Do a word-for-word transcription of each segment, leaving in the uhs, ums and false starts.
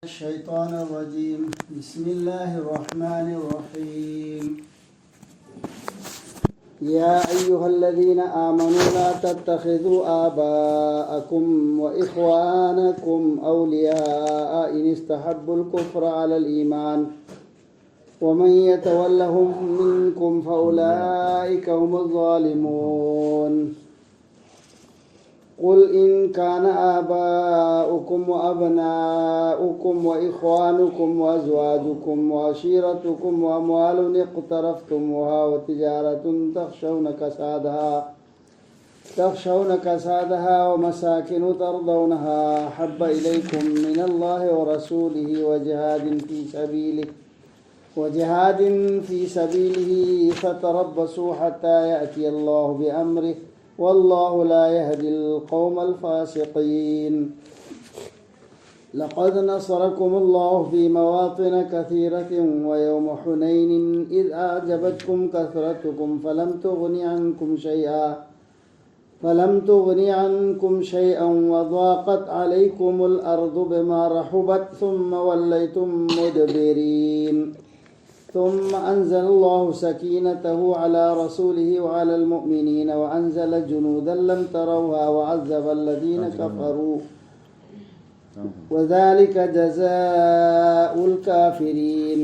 الشيطان الرجيم. بسم الله الرحمن الرحيم. يا أيها الذين آمنوا لا تتخذوا آباءكم وإخوانكم أولياء إن استحبوا الكفر على الإيمان ومن يتولهم منكم فأولئك هم الظالمون. قل إن كان آباؤكم وأبناؤكم وإخوانكم وأزواجكم وعشيرتكم وأموال اقترفتموها وتجارة تخشون كسادها تخشون كسادها ومساكن ترضونها أحب إليكم من الله ورسوله وجهاد في سبيله وجهاد في سبيله فتربصوا حتى يأتي الله بأمره والله لا يهدي القوم الفاسقين. لقد نصركم الله في مواطن كثيرة ويوم حنين إذ أعجبتكم كثرتكم فلم تغن عنكم شيئا فلم تغن عنكم شيئا وضاقت عليكم الأرض بما رحبت ثم وليتم مدبرين. ثم أنزل الله سكينته على رسوله وعلى المؤمنين وأنزل جنودا لم تروها وعذب الذين كفروا وذلك جزاء الكافرين.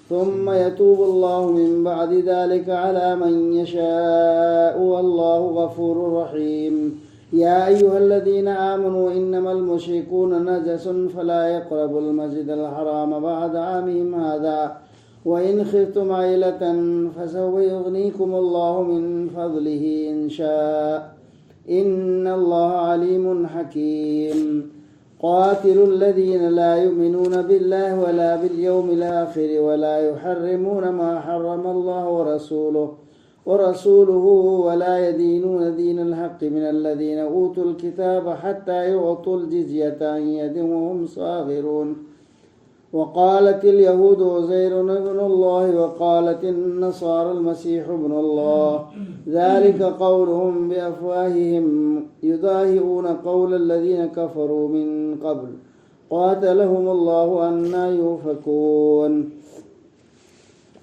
ثم يتوب الله من بعد ذلك على من يشاء والله غفور رحيم. يا أيها الذين آمنوا إنما المشركون نجس فلا يقربوا المسجد الحرام بعد عامهم هذا وإن خفتم عيلة فسوف يغنيكم الله من فضله إن شاء إن الله عليم حكيم. قاتلوا الذين لا يؤمنون بالله ولا باليوم الآخر ولا يحرمون ما حرم الله ورسوله ورسوله ولا يدينون دين الحق من الذين أوتوا الكتاب حتى يعطوا الجزية عن يد وهم صاغرون. وقالت اليهود عزير ابن الله وقالت النصارى المسيح ابن الله ذلك قولهم بأفواههم يضاهئون قول الذين كفروا من قبل قاتلهم الله أنى يؤفكون.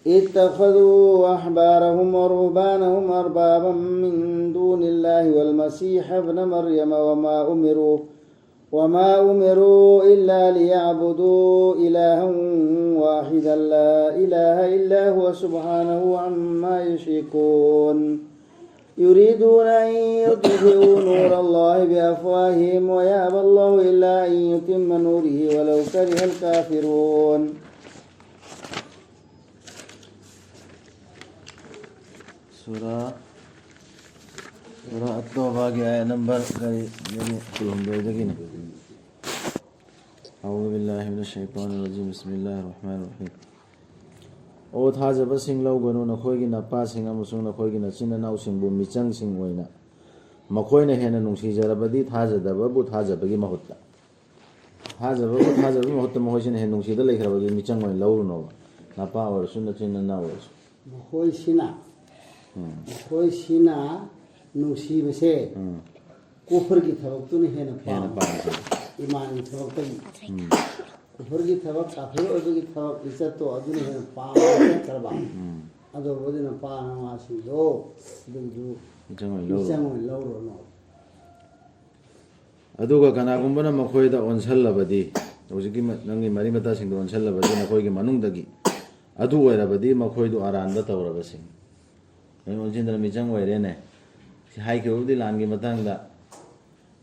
اتخذوا أحبارهم ورهبانهم أربابا من دون الله والمسيح ابن مريم وما أمروا وما أمروا إلا ليعبدوا إلها واحدا لا إله إلا هو سبحانه عما يشركون. يريدون أن يطفئوا نور الله بأفواههم ويأبى الله إلا أن يتم نوره ولو كره الكافرون. ꯁꯨꯔꯥ ꯁꯨꯔꯥ ꯑꯠꯇꯣꯕꯥꯒꯤ ꯑꯥꯌꯠ number ꯀꯔꯤ? ꯀꯔꯤ? ꯀꯨꯟꯍꯨꯝꯗꯣꯏꯗꯒꯤꯅꯤ꯫ أعوذ بالله من الشيطان الرجيم. بسم الله الرحمن الرحيم. ꯑꯣ ꯊꯥꯖꯕꯁꯤꯡ, ꯂꯧꯒꯅꯨ ꯅꯈꯣꯏꯒꯤ ꯅꯄꯥꯁꯤꯡ ꯑꯃꯁꯨꯡ ꯅꯈꯣꯏꯒꯤ ꯅꯆꯤꯟ ꯅꯅꯥꯎꯁꯤꯡꯕꯨ ꯃꯤꯆꯪꯁꯤꯡ ꯑꯣꯏꯅ, ꯃꯈꯣꯏꯅ ꯍꯦꯟꯅ ꯅꯨꯡꯁꯤꯖꯔꯕꯗꯤ ꯊꯥꯖꯗꯕꯕꯨ ꯊꯥꯖꯕꯒꯤ ꯃꯍꯨꯠꯇ꯫ ꯊꯥꯖꯕꯕꯨ ꯊꯥꯖꯕꯒꯤ ꯃꯍꯨꯠꯇ ꯃꯈꯣꯏꯁꯤꯅ ꯍꯦꯟꯅ ꯅꯨꯡꯁꯤꯗ ꯂꯩꯈ꯭ꯔꯕꯗꯤ ꯃꯤꯆꯪ ꯑꯣꯏꯅ ꯂꯧꯔꯨꯅꯣꯕ, ꯅꯄꯥ ꯑꯣꯏꯔꯁꯨ ꯅꯆꯤꯟ ꯅꯅꯥꯎ ꯑꯣꯏꯔꯁꯨ꯫ ꯃꯈꯣꯏꯁꯤꯅ, ꯎꯝ꯫ ꯃꯈꯣꯏꯁꯤꯅ ꯅꯨꯡꯁꯤꯕꯁꯦ ꯎꯝ꯫ ꯀꯨꯐꯔꯒꯤ ꯊꯕꯛꯇꯨꯅ ꯍꯦꯟꯅ ꯍꯦꯟꯅ ꯄꯥꯝꯃꯤ꯫ ꯄꯥꯝꯃꯤ꯫ ꯏꯃꯥꯟꯒꯤ ꯊꯕꯛꯇꯒꯤ꯫ ꯎꯝ꯫ ꯀꯨꯐꯔꯒꯤ ꯊꯕꯛ, ꯀꯥꯐꯤꯔ ꯑꯣꯏꯕꯒꯤ ꯊꯕꯛ, ꯂꯤꯆꯠꯇꯣ ꯑꯗꯨꯅ ꯍꯦꯟꯅ ꯄꯥꯝꯃꯒ ꯆꯠꯈ꯭ꯔꯕ꯫ ꯎꯝ꯫ ꯑꯗꯨꯕꯨ ꯑꯗꯨꯅ ꯄꯥ ꯅꯃꯥꯁꯤꯡꯗꯣ ꯑꯗꯨꯒꯤꯗꯨ ꯃꯤꯆꯪ ꯑꯣꯏꯅ ꯂꯧꯔꯣ꯫ ꯃꯤꯆꯪ ꯑꯣꯏꯅ ꯂꯧꯔꯨꯔꯅꯣ꯫ ꯑꯗꯨꯒ ꯀꯅꯥꯒꯨꯝꯕꯅ ꯃꯈꯣꯏꯗ ꯑꯣꯟꯁꯜꯂꯕꯗꯤ, ꯍꯧꯖꯤꯛꯀꯤ ꯃ-, ꯅꯪꯒꯤ ꯃꯔꯤ ꯃꯇꯥꯁꯤꯡꯗ ꯑꯣꯟꯁꯜꯂꯕꯗꯤ, ꯅꯈꯣꯏꯒꯤ ꯃꯅꯨꯡꯗꯒꯤ ꯑꯗꯨ ꯑꯣꯏꯔꯕꯗꯤ ꯃꯈꯣꯏꯗꯨ ꯑꯔꯥꯟꯕ ꯇꯧꯔꯕꯁꯤꯡ꯫ ꯂꯣꯏꯅ ꯑꯣꯟꯁꯤꯟꯗꯅ ꯃꯤꯆꯪ ꯑꯣꯏꯔꯦꯅꯦ꯫ ꯁꯤ ꯍꯥꯏꯈꯤꯕꯕꯨꯗꯤ ꯂꯥꯟꯒꯤ ꯃꯇꯥꯡꯗ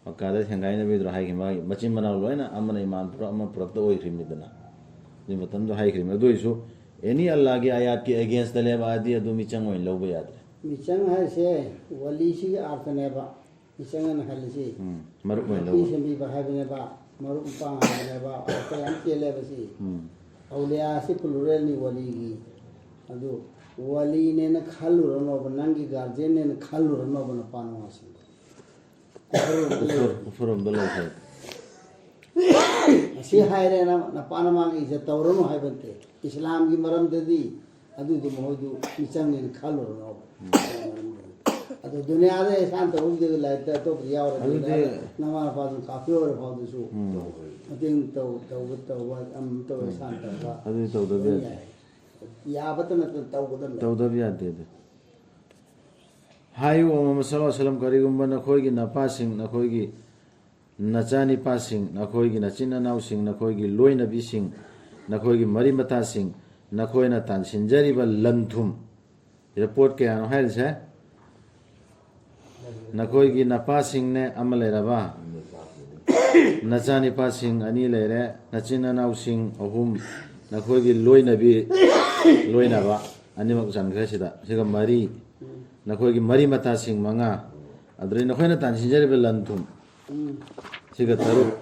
ꯃꯛꯀꯥꯗ ꯊꯦꯡꯒꯥꯏꯅꯕꯤꯗ꯭ꯔꯣ ꯍꯥꯏꯈꯤꯕ, ꯃꯥꯒꯤ ꯃꯆꯤꯟ ꯃꯅꯥꯎ ꯂꯣꯏꯅ ꯑꯃꯅ ꯏꯃꯥꯟ ꯄꯨꯔꯛ ꯑꯃ ꯄꯨꯔꯛꯇ ꯑꯣꯏꯈ꯭ꯔꯤꯕꯅꯤꯗꯅ꯫ ꯑꯗꯨꯒꯤ ꯃꯇꯝꯗꯣ ꯍꯥꯏꯈ꯭ꯔꯤꯕꯅꯤ꯫ ꯑꯗꯨ ꯑꯣꯏꯔꯁꯨ ꯑꯦꯅꯤ ꯑꯜꯂꯥꯒꯤ ꯑꯌꯥꯠꯀꯤ ꯑꯦꯒꯦꯟꯁꯇ ꯂꯦꯕꯛꯑꯗꯤ ꯑꯗꯨ ꯃꯤꯆꯪ ꯑꯣꯏꯅ ꯂꯧꯕ ꯌꯥꯗ꯭ꯔꯦ꯫ ꯃꯤꯆꯪ ꯍꯥꯏꯁꯦ ꯋꯥꯂꯤꯁꯤꯒꯤ ꯑꯥꯔꯊꯅꯦꯕ꯫ ꯃꯤꯆꯪ ꯑꯅ ꯈꯜꯂꯤꯁꯤ꯫ ꯎꯝ, ꯃꯔꯨꯞ ꯑꯣꯏꯅ ꯅꯥꯄꯤ ꯂꯧꯕ꯫ ꯁꯦꯝꯕꯤꯕ ꯍꯥꯏꯕꯅꯦꯕ, ꯃꯔꯨꯞ ꯃꯄꯥꯡ ꯍꯥꯏꯕꯅꯦꯕ, ꯑꯩꯈꯣꯏ ꯌꯥꯝ ꯆꯦꯜꯂꯦꯕ ꯁꯤ꯫ ꯎꯝ꯫ ꯑꯧꯂꯤꯌꯥꯁꯤ ꯄ꯭ꯂꯨꯔꯦꯜꯅꯤ ꯋꯥꯂꯤꯒꯤ꯫ ꯑꯗꯨ ꯋꯥꯂꯤꯅꯦꯅ ꯈꯜꯂꯨꯔꯅꯣꯕ, ꯅꯪꯒꯤ ꯒꯥꯔꯖꯤꯌꯟꯅꯦꯅ ꯈꯜꯂꯨꯔꯅꯣꯕ ꯅꯄꯥ ꯅꯋꯥꯁꯤꯡꯗꯣ꯫ ꯀꯨꯐꯔ, ꯀꯨꯐꯔ ꯂꯣꯝꯗ ꯂꯩꯈ꯭ꯔꯦ꯫ ꯑꯁꯤ ꯍꯥꯏꯔꯦꯅ ꯅꯄꯥ ꯅꯃꯥꯒꯤ ꯏꯖꯠ ꯇꯧꯔꯅꯨ ꯍꯥꯏꯕ ꯅꯠꯇꯦ꯫ ꯏꯁꯂꯥꯝꯒꯤ ꯃꯔꯝꯗꯗꯤ ꯑꯗꯨꯗꯨ ꯃꯈꯣꯏꯗꯨ ꯃꯤꯆꯪꯅꯦꯅ ꯈꯜꯂꯨꯔꯅꯣꯕ꯫ ꯎꯝ꯫ ꯑꯗꯨ ꯗꯨꯅꯤꯌꯥꯗ ꯏꯁꯥꯅ ꯇꯧꯍꯧꯗꯦ, ꯂꯥꯏꯔꯤꯛꯇ ꯑꯇꯣꯞꯄꯗ ꯌꯥꯎꯔꯗꯤ, ꯎꯝ꯫ ꯅꯃꯥ ꯅꯄꯥꯗꯨ ꯀꯥꯐꯤꯔ ꯑꯣꯏꯔ ꯐꯥꯎꯗꯁꯨ ꯎꯝ꯫ ꯃꯇꯦꯡ ꯇꯧ-, ꯇꯧꯕ, ꯇꯧꯕ, ꯑꯝ ꯇꯧꯔ ꯏꯁꯥꯅ ꯇꯧꯕ꯫ ꯑꯗꯨꯗꯤ ꯇꯧꯗꯕ ꯌꯥꯗꯦ꯫ ꯌꯥꯏ꯫ ꯌꯥꯕꯇ ꯅꯠꯇꯅ ꯇꯧꯒꯗꯕꯅꯤ꯫ ꯇꯧꯗꯕ ꯌꯥꯗꯦ ꯑꯗꯨ꯫ ꯍꯥꯏꯌꯨ, ꯑꯣ ꯃꯨꯍꯝꯃꯗ ꯁꯜꯂꯜꯂꯥꯍꯨ ꯑꯂꯩꯍꯤ ꯋꯥꯁꯜꯂꯝ, ꯀꯔꯤꯒꯨꯝꯕ ꯅꯈꯣꯏꯒꯤ ꯅꯄꯥꯁꯤꯡ, ꯅꯈꯣꯏꯒꯤ ꯅꯆꯥꯅꯤꯄꯥꯁꯤꯡ, ꯅꯈꯣꯏꯒꯤ ꯅꯆꯤꯟ ꯅꯅꯥꯎꯁꯤꯡ, ꯅꯈꯣꯏꯒꯤ ꯂꯣꯏꯅꯕꯤꯁꯤꯡ, ꯅꯈꯣꯏꯒꯤ ꯃꯔꯤ ꯃꯇꯥꯁꯤꯡ, ꯅꯈꯣꯏꯅ ꯇꯥꯟꯁꯤꯟꯖꯔꯤꯕ ꯂꯟ ꯊꯨꯝ, ꯁꯤꯗ ꯄꯣꯠ ꯀꯌꯥꯅꯣ ꯍꯥꯏꯔꯤꯁꯦ? ꯅꯈꯣꯏꯒꯤ ꯅꯄꯥꯁꯤꯡꯅꯦ ꯑꯃ ꯂꯩꯔꯕ, ꯅꯆꯥꯅꯤꯄꯥꯁꯤꯡ ꯑꯅꯤ ꯂꯩꯔꯦ, ꯅꯆꯤꯟ ꯅꯅꯥꯎꯁꯤꯡ ꯑꯍꯨꯝ, ꯅꯈꯣꯏꯒꯤ ꯂꯣꯏꯅꯕꯤ, ꯂꯣꯏꯅꯕ ꯑꯅꯤꯃꯛ ꯆꯟꯈ꯭ꯔꯦ ꯁꯤꯗ, ꯁꯤꯒ ꯃꯔꯤ, ꯅꯈꯣꯏꯒꯤ ꯃꯔꯤ ꯃꯇꯥꯁꯤꯡ ꯃꯉꯥ, ꯑꯗꯨꯗꯩ ꯅꯈꯣꯏꯅ ꯇꯥꯟꯁꯤꯟꯖꯔꯤꯕ ꯂꯟ ꯊꯨꯝ, ꯎꯝ꯫ ꯁꯤꯒ ꯇꯔꯨꯛ,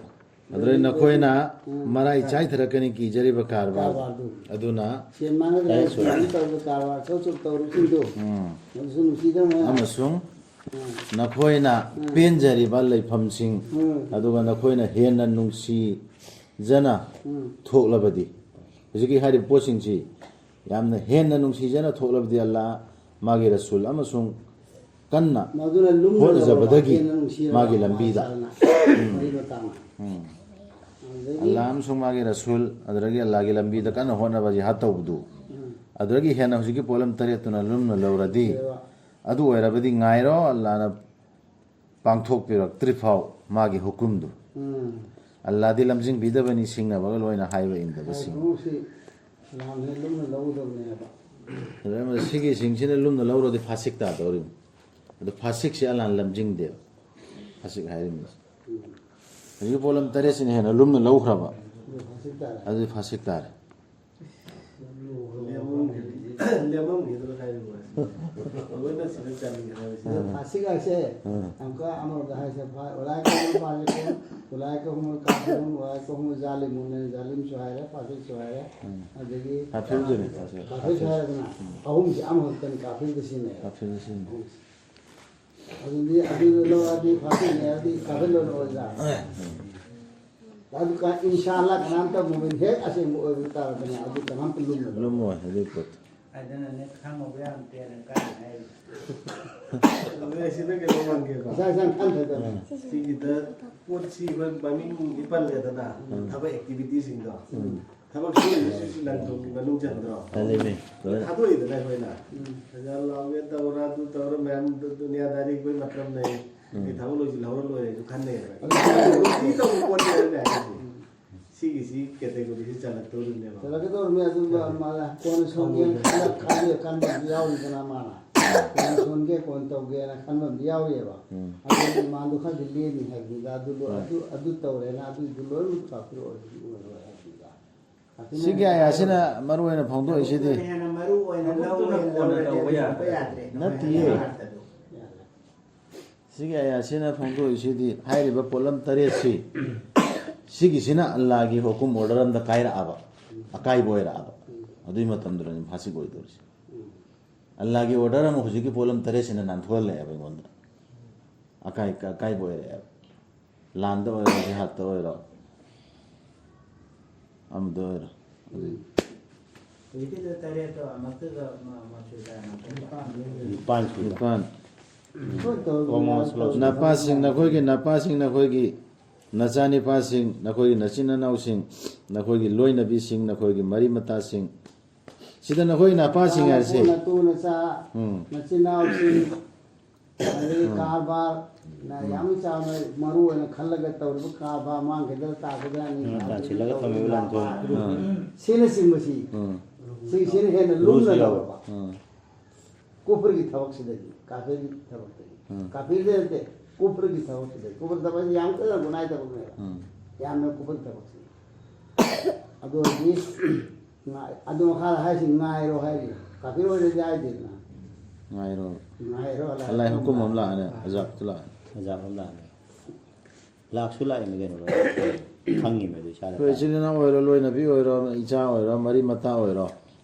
ꯑꯗꯨꯗꯩ ꯅꯈꯣꯏꯅ ꯎꯝ꯫ ꯃꯔꯥꯏ ꯆꯥꯏꯊꯔꯛꯀꯅꯤ ꯀꯤꯖꯔꯤꯕ ꯀꯥꯔꯕꯥꯔ ꯀꯥꯔꯕꯥꯔꯗꯨ꯫ ꯑꯗꯨꯅ ꯁꯦꯟ ꯃꯥꯡꯒꯗ꯭ꯔꯥ ꯍꯥꯏꯅ ꯇꯧꯕ ꯀꯥꯔꯕꯥꯔ ꯑꯆꯧ ꯑꯆꯧ ꯇꯧꯔꯤꯕꯁꯤꯡꯗꯨ꯫ ꯎꯝ꯫ ꯑꯗꯨꯁꯨ ꯅꯨꯡꯁꯤꯗꯅ ꯑꯃꯁꯨꯡ ꯎꯝ꯫ ꯅꯈꯣꯏꯅ ꯎꯝ꯫ ꯄꯦꯟꯖꯔꯤꯕ ꯂꯩꯐꯝꯁꯤꯡ ꯎꯝ꯫ ꯑꯗꯨꯒ ꯅꯈꯣꯏꯅ ꯍꯦꯟꯅ ꯅꯨꯡꯁꯤꯖꯅ ꯎꯝ꯫ ꯊꯣꯛꯂꯕꯗꯤ, ꯍꯧꯖꯤꯛꯀꯤ ꯍꯥꯏꯔꯤꯕ ꯄꯣꯠꯁꯤꯡꯁꯤ ꯌꯥꯝꯅ ꯍꯦꯟꯅ ꯅꯨꯡꯁꯤꯖꯅ ꯊꯣꯛꯂꯕꯗꯤ ꯑꯜꯂꯥ, ꯃꯥꯒꯤ ꯔꯁꯨꯜ ꯑꯃꯁꯨꯡ ꯀꯟꯅ ꯃꯗꯨꯅ ꯂꯨꯝꯅ ꯍꯣꯠꯅꯖꯕꯗꯒꯤ ꯂꯧꯔꯕ, ꯍꯦꯟꯅ ꯅꯨꯡꯁꯤꯔꯕ ꯃꯥꯒꯤ ꯂꯝꯕꯤꯗ꯫ ꯃꯥꯁꯥꯅ ꯎꯝ꯫ ꯃꯔꯤ ꯃꯇꯥꯅ꯫ ꯎꯝ꯫ ꯑꯗꯨꯗꯒꯤ ꯑꯜꯂꯥ ꯑꯃꯁꯨꯡ ꯃꯥꯒꯤ ꯔꯁꯨꯜ, ꯑꯗꯨꯗꯒꯤ ꯑꯜꯂꯥꯒꯤ ꯂꯝꯕꯤꯗ ꯀꯟꯅ ꯍꯣꯠꯅꯕ ꯖꯤꯍꯥꯗ ꯇꯧꯕꯗꯨ, ꯎꯝ꯫ ꯑꯗꯨꯗꯒꯤ ꯍꯦꯟꯅ ꯍꯧꯖꯤꯛꯀꯤ ꯄꯣꯠꯂꯝ ꯇꯔꯦꯠꯇꯨꯅ ꯂꯨꯝꯅ ꯂꯧꯔꯗꯤ, ꯑꯗꯨꯒ ꯑꯗꯨ ꯑꯣꯏꯔꯕꯗꯤ ꯉꯥꯏꯔꯣ, ꯑꯜꯂꯥꯅ ꯄꯥꯡꯊꯣꯛꯄꯤꯔꯛꯇ꯭ꯔꯤꯐꯥꯎ ꯃꯥꯒꯤ ꯍꯨꯀꯨꯝꯗꯨ꯫ ꯎꯝ꯫ ꯑꯜꯂꯥꯗꯤ ꯂꯝꯖꯤꯡꯕꯤꯗꯕꯅꯤ ꯁꯤꯡꯅꯕꯒ ꯂꯣꯏꯅ ꯍꯥꯏꯕ ꯏꯟꯗꯕꯁꯤꯡ꯫ ꯍꯥꯏꯕꯁꯤ ꯌꯥꯝꯅ ꯂꯨꯝꯅ ꯂꯧꯒꯗꯕꯅꯦꯕ꯫ ꯑꯗꯨꯅ ꯁꯤꯒꯤꯁꯤꯡꯁꯤꯅ ꯂꯨꯝꯅ ꯂꯧꯔꯗꯤ ꯐꯥꯁꯤꯛ ꯇꯥꯗꯧꯔꯤꯕꯅꯤ꯫ ꯑꯗꯨ ꯐꯥꯁꯤꯛꯁꯦ ꯑꯜꯂꯥꯅ ꯂꯝꯖꯤꯡꯗꯦꯕ꯫ ꯐꯥꯁꯤꯛ ꯍꯥꯏꯔꯤꯕꯅꯤ꯫ ꯎꯝ꯫ ꯍꯧꯖꯤꯛꯀꯤ ꯄꯣꯠꯂꯝ ꯇꯔꯦꯠꯁꯤꯅ ꯍꯦꯟꯅ ꯂꯨꯝꯅ ꯂꯧꯈ꯭ꯔꯕ꯫ ꯑꯗꯨ ꯐꯥꯁꯤꯛ ꯇꯥꯔꯦ꯫ ꯑꯗꯨꯗꯤ ꯐꯥꯁꯤꯛ ꯇꯥꯔꯦ꯫ ꯂꯦꯝꯃꯝꯈꯤꯗ꯭ꯔꯥ ꯍꯥꯏꯕ ꯋꯥꯅꯤ꯫ ꯂꯣꯏꯅ ꯁꯤꯗ ꯆꯟꯒꯦ ꯍꯥꯏꯕꯁꯤꯗ꯫ ꯎꯝ꯫ ꯐꯥꯁꯤꯛ ꯍꯥꯏꯁꯦ ꯎꯝ꯫ ꯑꯃꯨꯛꯀ ꯑꯃꯔꯣꯝꯗ ꯍꯥꯏꯁꯦ, ꯐꯥ-, "ꯎꯂꯥꯏꯀ ꯍꯨꯃꯨꯜ ꯐꯥꯁꯤꯀꯨꯟ, ꯎꯂꯥꯏꯀ ꯍꯨꯃꯨꯜ ꯀꯥꯐꯤꯔꯨꯟ, ꯎꯂꯥꯏꯀ ꯍꯨꯃꯨꯜ ꯖꯥꯂꯤꯃꯨꯟ", ꯖꯥꯂꯤꯝꯁꯨ ꯍꯥꯏꯔꯦ, ꯐꯥꯁꯤꯛꯁꯨ ꯍꯥꯏꯔꯦ꯫ ꯎꯝ꯫ ꯑꯗꯒꯤ ꯀꯥꯐꯤꯔꯗꯨꯅꯤ, ꯀꯥꯐꯤꯔ꯫ ꯀꯥꯐꯤꯔꯁꯨ ꯍꯥꯏꯔꯦꯗꯅ꯫ ꯎꯝ꯫ ꯑꯍꯨꯝꯁꯦ ꯑꯃꯈꯛꯇꯅꯤ ꯀꯥꯐꯤꯔꯗ ꯁꯤꯖꯤꯟꯅꯩ꯫ ꯀꯥꯐꯤꯔꯗ ꯁꯤꯖꯤꯟꯅꯩ꯫ ꯑꯍꯨꯝꯁꯦ꯫ ꯑꯗꯨꯗꯤ ꯑꯗꯨꯗ ꯂꯧꯔꯗꯤ ꯐꯥꯁꯤꯛꯅꯦ ꯍꯥꯏꯔꯗꯤ ꯀꯥꯐꯤꯔ ꯂꯣꯏꯅ ꯑꯣꯏꯗ꯭ꯔꯥ? ꯑꯗꯨ ꯀ-, ꯏꯟꯁꯥ ꯑꯜꯂꯥ ꯀꯅꯥꯝꯇ ꯃꯨꯃꯤꯟ ꯍꯦꯛ ꯑꯁꯦꯡꯕ ꯑꯣꯏꯕ ꯇꯥꯔꯗꯅ ꯑꯗꯨ ꯀꯅꯥꯝꯇ ꯂꯨꯝꯃꯣꯏ꯫ ꯂꯨꯝꯃꯣꯏ ꯑꯗꯨꯒꯤ ꯄꯣꯠꯇꯨ꯫ ꯍꯥꯏꯗꯅꯅꯦ ꯈꯪꯉꯧꯕ ꯌꯥꯝ ꯇꯦꯟꯅ ꯀꯥꯏꯅ ꯍꯥꯏꯔꯤ꯫ ꯑꯗꯨ ꯑꯩ ꯁꯤꯗ ꯀꯩꯅꯣ ꯍꯪꯒꯦꯕ꯫ ꯏꯁꯥ ꯏꯁꯥꯅ ꯈꯟꯊꯗꯅ꯫ ꯎꯝ꯫ ꯁꯤꯒꯤꯗ ꯄꯣꯠꯁꯤ ꯑꯩꯈꯣꯏ ꯃꯃꯤꯡꯗꯤ ꯄꯜꯂꯦꯗꯅ, ꯎꯝ꯫ ꯊꯕꯛ activity ꯁꯤꯡꯗꯣ꯫ ꯎꯝ꯫ ꯊꯕꯛ ꯁꯨꯔꯤꯁꯤꯁꯨ ꯂꯟ-ꯊꯨꯝꯒꯤ ꯃꯅꯨꯡ ꯆꯟꯗ꯭ꯔꯣ? ꯆꯜꯂꯤꯃꯤ, ꯂꯣꯏꯅ꯫ ꯊꯥꯗꯣꯛꯏꯗꯅ ꯑꯩꯈꯣꯏꯅ꯫ ꯎꯝ꯫ ꯄꯩꯁꯥ ꯂꯥꯎꯒꯦ ꯇꯧꯔ, ꯑꯗꯨ ꯇꯧꯔ, ꯃꯌꯥꯝ ꯗꯨ-, ꯗꯨꯅꯤꯌꯥꯗꯥꯔꯤ ꯑꯩꯈꯣꯏ ꯃꯇꯝ ꯂꯩ꯫ ꯎꯝ꯫ ꯑꯩ ꯊꯕꯛ ꯂꯣꯏꯁꯤꯜꯍꯧꯔ ꯂꯣꯏꯔꯦꯁꯨ ꯈꯟꯅꯩꯌꯦꯕ꯫ ꯎꯝ꯫ ꯁꯤ ꯇꯧꯕ ꯄꯣꯠꯅꯦꯕ ꯑꯩꯅ ꯍꯥꯏꯁꯦ꯫ ꯎꯝ꯫ ꯁꯤꯒꯤꯁꯤ category ꯁꯤ ꯆꯜꯂꯛꯇꯧꯔꯤꯅꯦꯕ꯫ ꯆꯜꯂꯛꯀꯗꯧꯔꯤꯅꯦ, ꯑꯗꯨꯒ ꯃꯥꯅ ꯀꯣꯟꯅ ꯁꯣꯟꯒꯦ ꯈꯜꯂ ꯈꯟꯕ, ꯈꯟꯕ ꯑꯃꯁꯨ ꯌꯥꯎꯔꯤꯗꯅ ꯃꯥꯅ꯫ ꯀꯣꯟꯅ ꯁꯣꯟꯒꯦ, ꯀꯣꯟꯅ ꯇꯧꯒꯦꯅ ꯈꯟꯕ ꯑꯃꯁꯨ ꯌꯥꯎꯔꯤꯑꯕ꯫ ꯎꯝ꯫ ꯑꯗꯨ demand ꯗꯨ ꯈꯔꯗꯤ ꯂꯦꯝꯃꯤ ꯍꯥꯏꯕꯅꯤꯗ, ꯑꯗꯨ ꯂꯣꯏ-, ꯍꯣꯏ꯫ ꯑꯗꯨ, ꯑꯗꯨ ꯇꯧꯔꯦꯅ ꯑꯗꯨꯏꯗꯨ ꯂꯣꯏꯅꯃꯛ ꯀꯥꯞꯄꯤꯔꯛꯑꯣ, ꯑꯗꯨꯗꯤ ꯑꯣꯏꯔꯣꯏ ꯍꯥꯏꯕꯅꯤꯗ꯫ ꯁꯤꯒꯤ ꯑꯥꯏꯟꯁꯤꯅ ꯃꯔꯨ ꯑꯣꯏꯅ ꯐꯣꯡꯗꯣꯛꯏꯁꯤꯗꯤ ꯍꯦꯟꯅ ꯃꯔꯨ ꯑꯣꯏꯅ ꯂꯧꯔꯦ, ꯊꯕꯛꯇꯨꯅ ꯀꯣꯟꯅ ꯂꯧꯔꯦ ꯇꯧꯕ ꯍꯥꯏꯕ ꯌꯥꯗ꯭ꯔꯦ꯫ ꯅꯠꯇꯤꯌꯦ꯫ ꯌꯥꯗ꯭ꯔꯦ꯫ ꯁꯤꯒꯤ ꯑꯥꯌꯥꯠꯁꯤꯅ ꯐꯣꯡꯗꯣꯛꯏꯁꯤꯗꯤ ꯍꯥꯏꯔꯤꯕ ꯄꯣꯠꯂꯝ ꯇꯔꯦꯠꯁꯤ, ꯁꯤꯒꯤꯁꯤꯅ ꯑꯜꯂꯥꯒꯤ ꯍꯨꯀꯨꯝ order ꯑꯝꯗ ꯀꯥꯏꯔꯛꯑꯕ, ꯑꯀꯥꯏꯕ ꯑꯣꯏꯔꯛꯑꯕ, ꯑꯗꯨꯒꯤ ꯃꯇꯝꯗꯨꯗꯅꯤ ꯐꯥꯁꯤꯛ ꯑꯣꯏꯗꯧꯔꯤꯁꯦ꯫ ꯑꯜꯂꯥꯒꯤ order ꯑꯃ ꯍꯧꯖꯤꯛꯀꯤ ꯄꯣꯠꯂꯝ ꯇꯔꯦꯠꯁꯤꯅ ꯅꯥꯟꯊꯣꯛꯍꯜꯂꯛꯑꯦꯕ ꯑꯩꯉꯣꯟꯗ꯫ ꯑꯀꯥꯏ-, ꯑꯀꯥꯏꯕ ꯑꯣꯏꯔꯛꯑꯦꯕ꯫ ꯂꯥꯟꯗ ꯑꯣꯏꯔꯣ, ꯖꯤꯍꯥꯗꯇ ꯑꯣꯏꯔꯣ, ꯑꯃꯗ ꯑꯣꯏꯔꯣ꯫ ꯎꯝ꯫ ꯍꯧꯖꯤꯛꯀꯤꯗ ꯇꯔꯦꯠꯇꯣ ꯑꯃꯨꯛꯇꯗ ꯃ-, ꯃꯆꯨ ꯀꯌꯥꯅꯣ? ꯅꯤꯄꯥꯟ ꯁꯨꯏ꯫ ꯅꯤꯄꯥꯟ꯫ ꯍꯣꯏ, ꯇꯧꯔꯤꯕ ꯇꯧꯔꯤꯕ ꯅꯄꯥꯁꯤꯡ, ꯅꯈꯣꯏꯒꯤ ꯅꯄꯥꯁꯤꯡ, ꯅꯈꯣꯏꯒꯤ ꯅꯆꯥꯅꯤꯄꯥꯁꯤꯡ, ꯅꯈꯣꯏꯒꯤ ꯅꯆꯤꯟ ꯅꯅꯥꯎꯁꯤꯡ, ꯅꯈꯣꯏꯒꯤ ꯂꯣꯏꯅꯕꯤꯁꯤꯡ, ꯅꯈꯣꯏꯒꯤ ꯃꯔꯤ ꯃꯇꯥꯁꯤꯡ, ꯁꯤꯗ ꯅꯈꯣꯏ ꯅꯄꯥꯁꯤꯡ ꯍꯥꯏꯔꯁꯦ꯫ ꯅꯇꯨ ꯅꯆꯥ, ꯎꯝ꯫ ꯅꯆꯤꯟ ꯅꯅꯥꯎꯁꯤꯡ, ꯑꯗꯩ ꯎꯝ꯫ ꯀꯔꯕꯥꯔꯅ ꯎꯝ꯫ ꯌꯥꯝ ꯆꯥꯎꯅ ꯃꯔꯨ ꯑꯣꯏꯅ ꯈꯜꯂꯒ ꯇꯧꯔꯤꯕ ꯀꯔꯕꯥꯔ ꯃꯥꯡꯈꯤꯗ꯭ꯔꯥ ꯇꯥꯈꯤꯗ꯭ꯔꯥ ꯎꯝ, ꯇꯥꯟꯁꯤꯜꯂꯒ ꯊꯝꯃꯤꯕ ꯂꯟ-ꯊꯨꯝ꯫ ꯎꯝ꯫ ꯁꯤꯅꯆꯤꯡꯕꯁꯤ꯫ ꯎꯝ꯫ ꯁꯤꯁꯤꯅ ꯍꯦꯟꯅ ꯂꯨꯝꯅ ꯂꯧꯔꯕ꯫ ꯎꯝ꯫ ꯀꯨꯐꯔꯒꯤ ꯊꯕꯛꯁꯤꯗꯒꯤ, ꯀꯥꯐꯤꯔꯒꯤ ꯊꯕꯛꯇꯒꯤ꯫ ꯎꯝ꯫ ꯀꯥꯐꯤꯔꯗ ꯅꯠꯇꯦ, ꯀꯨꯐꯔꯒꯤ ꯊꯕꯛꯁꯤꯗꯒꯤ꯫ ꯀꯨꯐꯔ ꯊꯕꯛꯁꯤ ꯌꯥꯝ ꯀꯟꯅ ꯒꯨꯅꯥꯏ ꯊꯕꯛꯅꯦꯕ꯫ ꯎꯝ꯫ ꯌꯥꯝꯅ ꯀꯨꯐꯔ ꯊꯕꯛꯁꯤ꯫ ꯑꯗꯨ ꯑꯣꯏꯔꯗꯤ, ꯉꯥꯏ-, ꯑꯗꯨ ꯃꯈꯥꯗ ꯍꯥꯏꯁꯤ ꯉꯥꯏꯔꯣ ꯍꯥꯏꯔꯤ꯫ ꯀꯥꯐꯤꯔ ꯑꯣꯏꯔꯗꯤ ꯍꯥꯏꯗꯦꯗꯅ꯫ ꯉꯥꯏꯔꯣ꯫ ꯉꯥꯏꯔꯣ, ꯑꯜꯂꯥꯍ ꯑꯜꯂꯥꯍ ꯍꯨꯀꯨꯝ ꯑꯃ ꯂꯥꯛꯑꯅꯤ, ꯑꯥ꯫ ꯑꯖꯥꯕꯁꯨ ꯂꯥꯛꯑꯅꯤ꯫ ꯑꯖꯥꯕ ꯑꯃ ꯂꯥꯛꯑꯅꯤ꯫ ꯂꯥꯛꯁꯨ ꯂꯥꯛꯏꯅꯤ ꯀꯩꯅꯣ, ꯂꯣꯏꯅ꯫ ꯈꯪꯉꯤꯕ ꯑꯗꯨ ꯏꯁꯥꯅ ꯑꯩꯈꯣꯏ ꯇꯥꯏ꯫ ꯏꯆꯤꯜ ꯏꯅꯥꯎ ꯑꯣꯏꯔꯣ, ꯂꯣꯏꯅꯕꯤ ꯑꯣꯏꯔꯣ, ꯏꯆꯥ ꯑꯣꯏꯔꯣ, ꯃꯔꯤ ꯃꯇꯥ ꯑꯣꯏꯔꯣ,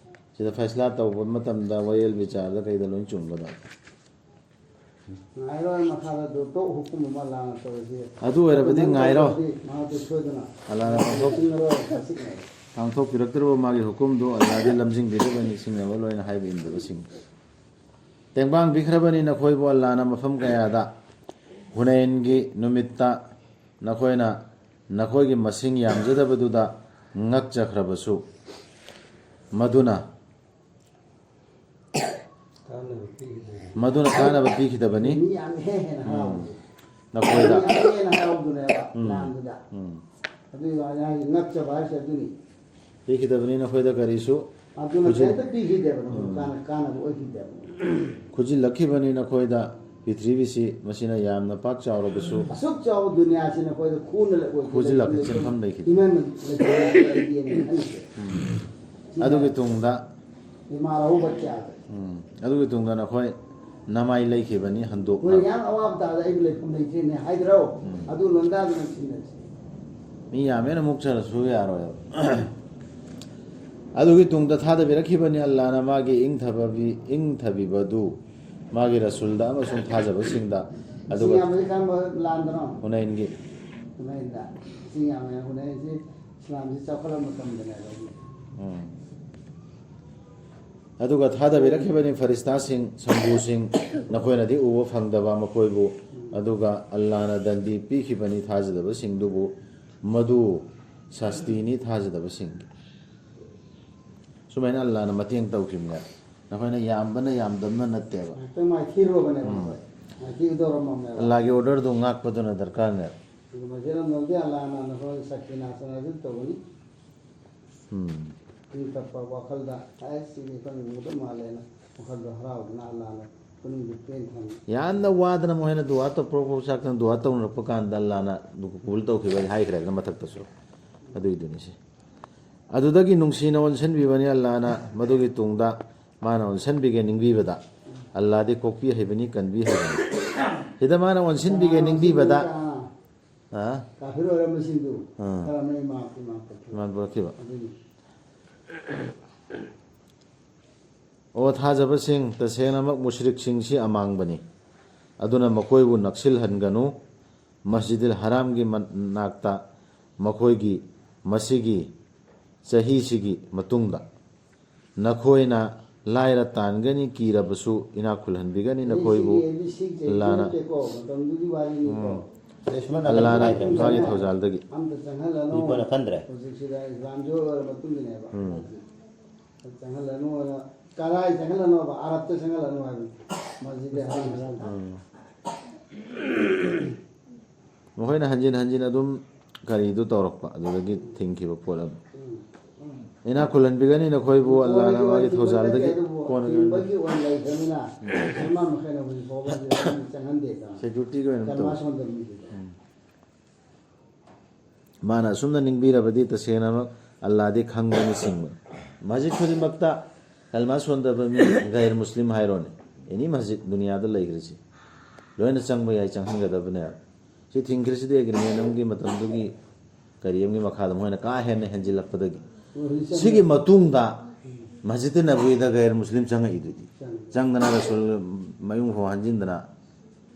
ꯁꯤꯗ ꯐꯩꯁꯂꯥ ꯇꯧꯕ ꯃꯇꯝꯗ ꯋꯥꯌꯦꯜ ꯕꯤꯆꯥꯔꯗ ꯀꯩꯗ ꯂꯣꯏ ꯆꯨꯝꯒꯗꯕ꯫ ꯉꯥꯏꯔꯣꯏ, ꯃꯈꯥꯗ ꯑꯗꯨ ꯇꯣꯛ ꯍꯨꯀꯨꯝ ꯑꯃ ꯂꯥꯟꯅ ꯇꯧꯔꯗꯤ꯫ ꯑꯗꯨ ꯑꯣꯏꯔꯕꯗꯤ ꯉꯥꯏꯔꯣ꯫ ꯃꯍꯥꯛꯇꯤ ꯁꯣꯏꯗꯅ ꯑꯜꯂꯥꯅ ꯄꯥꯡꯊꯣꯛ- ꯆꯤꯡꯅꯔꯣꯏ, ꯃꯁꯤꯡꯅꯔꯣꯏ꯫ ꯄꯥꯡꯊꯣꯛꯄꯤꯔꯛꯇ꯭ꯔꯕ ꯃꯥꯒꯤ ꯍꯨꯀꯨꯝꯗꯨ ꯑꯜꯂꯥꯗꯤ ꯂꯝꯖꯤꯡꯕꯤꯔꯕꯅꯤ, ꯁꯤꯡꯅꯕ ꯂꯣꯏꯅ ꯍꯥꯏꯕ ꯏꯟꯗꯕꯁꯤꯡ꯫ ꯇꯦꯡꯕꯥꯡꯕꯤꯈ꯭ꯔꯕꯅꯤ ꯅꯈꯣꯏꯕꯨ ꯑꯜꯂꯥꯅ ꯃꯐꯝ ꯀꯌꯥꯗ꯫ ꯍꯨꯅꯩꯟꯒꯤ ꯅꯨꯃꯤꯠꯇ ꯅꯈꯣꯏꯅ ꯅꯈꯣꯏꯒꯤ ꯃꯁꯤꯡ ꯌꯥꯝꯖꯗꯕꯗꯨꯗ ꯉꯛꯆꯈ꯭ꯔꯕꯁꯨ, ꯃꯗꯨꯅ ꯃꯗꯨꯅ ꯀꯥꯟꯅꯕ ꯄꯤꯈꯤꯗꯕꯅꯤ꯫ ꯃꯤ ꯌꯥꯝ ꯍꯦꯟꯅ ꯍꯔꯥꯎꯕꯗꯣ꯫ ꯅꯈꯣꯏꯗ꯫ ꯃꯤ ꯌꯥꯝ ꯍꯦꯟꯅ ꯍꯔꯥꯎꯕꯗꯨꯅꯦꯕ ꯎꯝ꯫ ꯂꯥꯟꯗꯨꯗ꯫ ꯎꯝ꯫ ꯑꯗꯨꯒꯤ ꯋꯥꯅꯤ ꯍꯥꯏꯁꯦ, ꯉꯛꯆꯕ ꯍꯥꯏꯁꯦ ꯑꯗꯨꯅꯤ꯫ ꯄꯤꯈꯤꯗꯕꯅꯤ ꯅꯈꯣꯏꯗ ꯀꯔꯤꯁꯨ꯫ ꯑꯗꯨꯅ ꯈꯨꯖꯤꯟ-, ꯀꯩꯝꯇ ꯄꯤꯈꯤꯗꯦꯕ ꯅꯈꯣꯏ ꯎꯝ꯫ ꯀꯥꯟꯅ-, ꯀꯥꯟꯅꯕ ꯑꯣꯏꯈꯤꯗꯦꯕ꯫ ꯈꯨꯖꯤꯜꯂꯛꯈꯤꯕꯅꯤ ꯅꯈꯣꯏꯗ ꯄ꯭ꯔꯤꯊꯤꯕꯤꯁꯤ, ꯃꯁꯤꯅ ꯌꯥꯝꯅ ꯄꯥꯛ ꯆꯥꯎꯔꯕꯁꯨ꯫ ꯑꯁꯨꯛ ꯆꯥꯎꯕ ꯗꯨꯅꯤꯌꯥꯁꯤ ꯅꯈꯣꯏꯗ ꯈꯨꯅ ꯂꯩ-, ꯑꯣꯏꯈꯤꯗꯕ ꯈꯨꯖꯤꯜꯂꯛꯄ ꯂꯩꯐꯝ ꯆꯦꯟꯐꯝ ꯂꯩꯈꯤꯗꯦ꯫ ꯏꯃꯥꯟ ꯂꯩꯇꯦ ꯍꯥꯏꯅ ꯈꯜꯂꯤꯁꯦ꯫ ꯎꯝ꯫ ꯑꯗꯨꯒꯤ ꯇꯨꯡꯗ ꯏꯃꯥ ꯔꯍꯧꯕ ꯀꯌꯥꯗ꯫ ꯎꯝ꯫ ꯑꯗꯨꯒꯤ ꯇꯨꯡꯗ ꯅꯈꯣꯏ ꯅꯃꯥꯏ ꯂꯩꯈꯤꯕꯅꯤ, ꯍꯟꯗꯣꯛꯅ꯫ ꯃꯣꯏ ꯌꯥꯝ ꯑꯋꯥꯕ ꯇꯥꯕꯗ ꯑꯩꯕꯨ ꯂꯩꯐꯝ ꯂꯩꯇ꯭ꯔꯦꯅꯦ ꯍꯥꯏꯗ꯭ꯔꯣ? ꯎꯝ꯫ ꯑꯗꯨ ꯂꯣꯟꯗꯥꯗꯨꯅ ꯁꯤꯟꯅꯁꯤ꯫ ꯃꯤ ꯌꯥꯝꯃꯦꯅ ꯃꯨꯛꯆꯔꯁꯨ ꯌꯥꯔꯣꯏꯕ꯫ ꯑꯗꯨꯒꯤ ꯇꯨꯡꯗ ꯊꯥꯗꯕꯤꯔꯛꯈꯤꯕꯅꯤ ꯑꯜꯂꯥꯅ ꯃꯥꯒꯤ ꯏꯪꯊꯕꯤ-, ꯏꯪꯊꯕꯤꯕꯗꯨ ꯃꯥꯒꯤ ꯔꯁꯨꯜꯗ ꯑꯃꯁꯨꯡ ꯊꯥꯖꯕꯁꯤꯡꯗ꯫ ꯑꯗꯨꯒ ꯏꯁꯤꯡ ꯌꯥꯝꯕꯁꯤ ꯀꯔꯝꯕ ꯂꯥꯟꯗꯅꯣ? ꯍꯨꯅꯩꯟꯒꯤ꯫ ꯍꯨꯅꯩꯟꯗ꯫ ꯏꯁꯤꯡ ꯌꯥꯝꯃꯦ꯫ ꯍꯨꯅꯩꯟꯁꯤ ꯏꯁꯂꯥꯝꯁꯤ ꯆꯥꯎꯈꯠꯂꯕ ꯃꯇꯝꯗꯅꯦꯕ꯫ ꯎꯝ꯫ ꯑꯗꯨꯒ ꯊꯥꯗꯕꯤꯔꯛꯈꯤꯕꯅꯤ ꯐꯔꯤꯁꯇꯥꯁꯤꯡ, ꯁꯝꯕꯨꯁꯤꯡ, ꯅꯈꯣꯏꯅꯗꯤ ꯎꯕ ꯐꯪꯗꯕ ꯃꯈꯣꯏꯕꯨ, ꯑꯗꯨꯒ ꯑꯜꯂꯥꯅ ꯗꯟꯗꯤ ꯄꯤꯈꯤꯕꯅꯤ ꯊꯥꯖꯗꯕꯁꯤꯡꯗꯨꯕꯨ, ꯃꯗꯨ ꯁꯥꯁꯇꯤꯅꯤ ꯊꯥꯖꯗꯕꯁꯤꯡꯒꯤ꯫ ꯁꯨꯃꯥꯏꯅ ꯑꯜꯂꯥꯅ ꯃꯇꯦꯡ ꯇꯧꯈꯤꯕꯅꯦ꯫ ꯅꯈꯣꯏꯅ ꯌꯥꯝꯕꯅ ꯌꯥꯝꯗꯕꯅ ꯅꯠꯇꯦꯕ꯫ ꯉꯥꯏꯍꯥꯛꯇꯪ ꯃꯥꯏꯊꯤꯔꯨꯔꯕꯅꯦꯕ ꯎꯝ꯫ ꯃꯈꯣꯏ꯫ ꯃꯥꯏꯊꯤꯒꯗꯧꯔꯝꯃꯕꯅꯦꯕ꯫ ꯑꯜꯂꯥꯒꯤ ꯑꯣꯔꯗꯔꯗꯨ ꯉꯥꯛꯄꯗꯨꯅ ꯗꯔꯀꯥꯔꯅꯦꯕ꯫ ꯑꯗꯨ ꯃꯁꯤꯅ ꯅꯧꯗꯤ ꯑꯜꯂꯥꯅ ꯅꯈꯣꯏ ꯁꯥꯈꯤ ꯅꯥꯁꯅ ꯑꯗꯨꯝ ꯇꯧꯒꯅꯤ꯫ ꯎꯝ꯫ ꯏꯪ ꯇꯞꯄ ꯋꯥꯈꯜꯗ, "ꯑꯦ, ꯁꯤꯗꯤ ꯑꯩꯈꯣꯏ ꯉꯝꯒꯗꯧ ꯃꯥꯜꯂꯦꯅ" ꯋꯥꯈꯜꯗꯣ ꯍꯔꯥꯎꯗꯅ ꯑꯜꯂꯥꯅ ꯄꯨꯛꯅꯤꯡꯗꯨ ꯄꯦꯟꯊꯅ꯫ ꯌꯥꯝꯅ ꯋꯥꯗꯅ ꯃꯈꯣꯏꯅ ꯗꯨꯋꯥ ꯇꯧ-, ꯄ꯭ꯔꯣꯛ ꯄ꯭ꯔꯣꯛ ꯆꯥꯛꯇꯅ ꯗꯨꯋꯥ ꯇꯧꯅꯔꯛꯄ ꯀꯥꯟꯗ ꯑꯜꯂꯥꯅ ꯀꯕꯨꯜ ꯇꯧꯈꯤꯕ ꯍꯥꯏꯈ꯭ꯔꯦꯗꯅ ꯃꯊꯛꯇꯁꯨ꯫ ꯑꯗꯨꯏꯗꯨꯅꯤ ꯁꯤ꯫ ꯑꯗꯨꯗꯒꯤ ꯅꯨꯡꯁꯤꯅ ꯑꯣꯟꯁꯤꯟꯕꯤꯕꯅꯤ ꯑꯜꯂꯥꯅ, ꯃꯗꯨꯒꯤ ꯇꯨꯡꯗ ꯃꯥꯅ ꯑꯣꯟꯁꯤꯟꯕꯤꯒꯦ ꯅꯤꯡꯕꯤꯕꯗ꯫ ꯑꯜꯂꯥꯗꯤ ꯀꯣꯛꯄꯤ ꯍꯩꯕꯅꯤ, ꯀꯟꯕꯤ ꯍꯩꯕꯅꯤ꯫ ꯁꯤꯗ ꯃꯥꯅ ꯑꯣꯟꯁꯤꯟꯕꯤꯒꯦ ꯅꯤꯡꯕꯤꯕꯗ꯫ ꯑꯥ꯫ ꯀꯥꯐꯤꯔ ꯑꯣꯏꯔꯝꯕꯁꯤꯡꯗꯨ ꯑꯥ꯫ ꯈꯔ ꯑꯃꯅ ꯏꯃꯥ ꯏꯃꯥ ꯄꯣꯛꯈꯤꯕ꯫ ꯏꯃꯥ ꯄꯣꯛꯈꯤꯕ꯫ ꯑꯗꯨꯅꯤ꯫ ꯑꯣ ꯊꯥꯖꯕꯁꯤꯡ, ꯇꯁꯦꯡꯅꯃꯛ ꯃꯨꯁ꯭ꯔꯤꯛꯁꯤꯡꯁꯤ ꯑꯃꯥꯡꯕꯅꯤ꯫ ꯑꯗꯨꯅ ꯃꯈꯣꯏꯕꯨ ꯅꯛꯁꯤꯜꯍꯟꯒꯅꯨ꯫ ꯃꯁꯖꯤꯗꯤꯜ ꯍꯔꯥꯝꯒꯤ ꯃꯅꯥꯛꯇ ꯃꯈꯣꯏꯒꯤ ꯃꯁꯤꯒꯤ ꯆꯍꯤꯁꯤꯒꯤ ꯃꯇꯨꯡꯗ ꯅꯈꯣꯏꯅ ꯂꯥꯏꯔ ꯇꯥꯟꯒꯅꯤ, ꯀꯤꯔꯕꯁꯨ ꯏꯅꯥꯛ ꯈꯨꯜꯍꯟꯕꯤꯒꯅꯤ ꯅꯈꯣꯏꯕꯨ꯫ ꯑꯦ, ꯁꯤꯒꯤ ꯑꯦ ꯕꯤ ꯁꯤ ꯂꯥꯟꯅ ꯆꯦꯛ ꯅꯠꯇꯦꯀꯣ, ꯃꯇꯝꯗꯨꯒꯤ ꯋꯥꯔꯤꯅꯤꯀꯣ꯫ ꯎꯝ꯫ ꯑꯦ, ꯁꯨꯃꯥꯏꯅ ꯑꯜꯂꯥꯅ ꯍꯥꯏꯗ꯭ꯔꯦ꯫ ꯃꯥꯒꯤ ꯊꯧꯖꯥꯜꯗꯒꯤ꯫ ꯑꯝꯇ ꯆꯪꯍꯜꯂꯅꯨ꯫ ꯃꯤ ꯐꯅ ꯈꯟꯗ꯭ꯔꯦ꯫ ꯍꯧꯖꯤꯛꯁꯤꯗ ꯏꯁꯂꯥꯝꯁꯨ ꯑꯣꯏꯔ ꯃꯇꯨꯡꯒꯤꯅꯦꯕ꯫ ꯎꯝ꯫ ꯆꯪꯍꯜꯂꯅꯨ꯫ ꯀꯗꯥꯏ ꯆꯪꯍꯜꯂꯅꯣꯕ? ꯑꯔꯕꯇ ꯆꯪꯍꯜꯂꯅꯨ ꯍꯥꯏꯕꯅꯤ꯫ ꯃꯁꯖꯤꯗ ꯍꯔꯥꯝꯗ꯫ ꯎꯝ꯫ ꯃꯈꯣꯏꯅ ꯍꯟꯖꯤꯟ ꯍꯟꯖꯤꯟ ꯑꯗꯨꯝ ꯀꯔꯤꯗꯨ ꯇꯧꯔꯛꯄ, ꯑꯗꯨꯗꯒꯤ ꯊꯤꯡꯈꯤꯕ ꯄꯣꯠ ꯑꯃ꯫ ꯎꯝ꯫ ꯎꯝ꯫ ꯏꯅꯥꯛ ꯈꯨꯜꯍꯟꯕꯤꯒꯅꯤ ꯅꯈꯣꯏꯕꯨ, ꯑꯜꯂꯥꯅ ꯃꯥꯒꯤ ꯊꯧꯖꯥꯜꯗꯒꯤ꯫ ꯀꯣꯟꯅꯒꯤ ꯀꯣꯟꯅꯒꯤ ꯊꯤꯡꯕꯒꯤ ꯑꯣꯏꯅ ꯂꯩꯈ꯭ꯔꯕꯅꯤꯅ, ꯃꯨꯁꯜꯃꯥꯟ ꯃꯈꯩꯅ ꯍꯧꯖꯤꯛ ꯐꯥꯎꯕ ꯆꯪꯍꯟꯗꯦꯗꯅ꯫ ꯁꯦꯀ꯭ꯌꯨꯔꯤꯇꯤꯒꯤ ꯑꯣꯏꯅ ꯇꯧꯋꯤ꯫ ꯀꯔꯃꯥ ꯁꯣꯟꯗꯕ ꯃꯤꯗꯨꯗ꯫ ꯎꯝ꯫ ꯃꯥꯅ ꯑꯁꯨꯝꯅ ꯅꯤꯡꯕꯤꯔꯕꯗꯤ ꯇꯁꯦꯡꯅꯃꯛ ꯑꯜꯂꯥꯗꯤ ꯈꯪꯕꯅꯤ, ꯁꯤꯡꯕꯅꯤ꯫ ꯃꯁꯖꯤꯗ ꯈꯨꯗꯤꯡꯃꯛꯇ ꯀꯜꯃꯥ ꯁꯣꯟꯗꯕ ꯃꯤ, ꯒꯩꯔ ꯃꯨꯁꯂꯤꯝ ꯍꯥꯏꯔꯣꯅꯦ, ꯑꯦꯅꯤ ꯃꯁꯖꯤꯗ ꯗꯨꯅꯤꯌꯥꯗ ꯂꯩꯈ꯭ꯔꯤꯁꯤ ꯂꯣꯏꯅ ꯆꯪꯕ ꯌꯥꯏ, ꯆꯪꯍꯟꯒꯗꯕꯅꯦ꯫ ꯁꯤ ꯊꯤꯡꯈ꯭ꯔꯤꯁꯤꯗꯤ ꯑꯦꯒ꯭ꯔꯤꯃꯦꯟ ꯑꯃꯒꯤ ꯃꯇꯝꯗꯨꯒꯤ ꯀꯔꯤ ꯑꯃꯒꯤ ꯃꯈꯥꯗ ꯃꯣꯏꯅ ꯀꯥ ꯍꯦꯟꯅ ꯍꯦꯟꯖꯤꯜꯂꯛꯄꯗꯒꯤ꯫ ꯁꯤꯒꯤ ꯃꯇꯨꯡꯗ ꯃꯁꯖꯤꯗ ꯅꯕꯋꯤꯗ ꯒꯩꯔ ꯃꯨꯁꯂꯤꯝ ꯆꯪꯉꯛꯏꯗꯨꯗꯤ꯫ ꯆꯪꯉꯛꯏ꯫ ꯆꯪꯗꯅ ꯔꯁꯨꯜ ꯃꯌꯨꯝ ꯐꯥꯎ ꯍꯟꯖꯤꯟꯗꯅ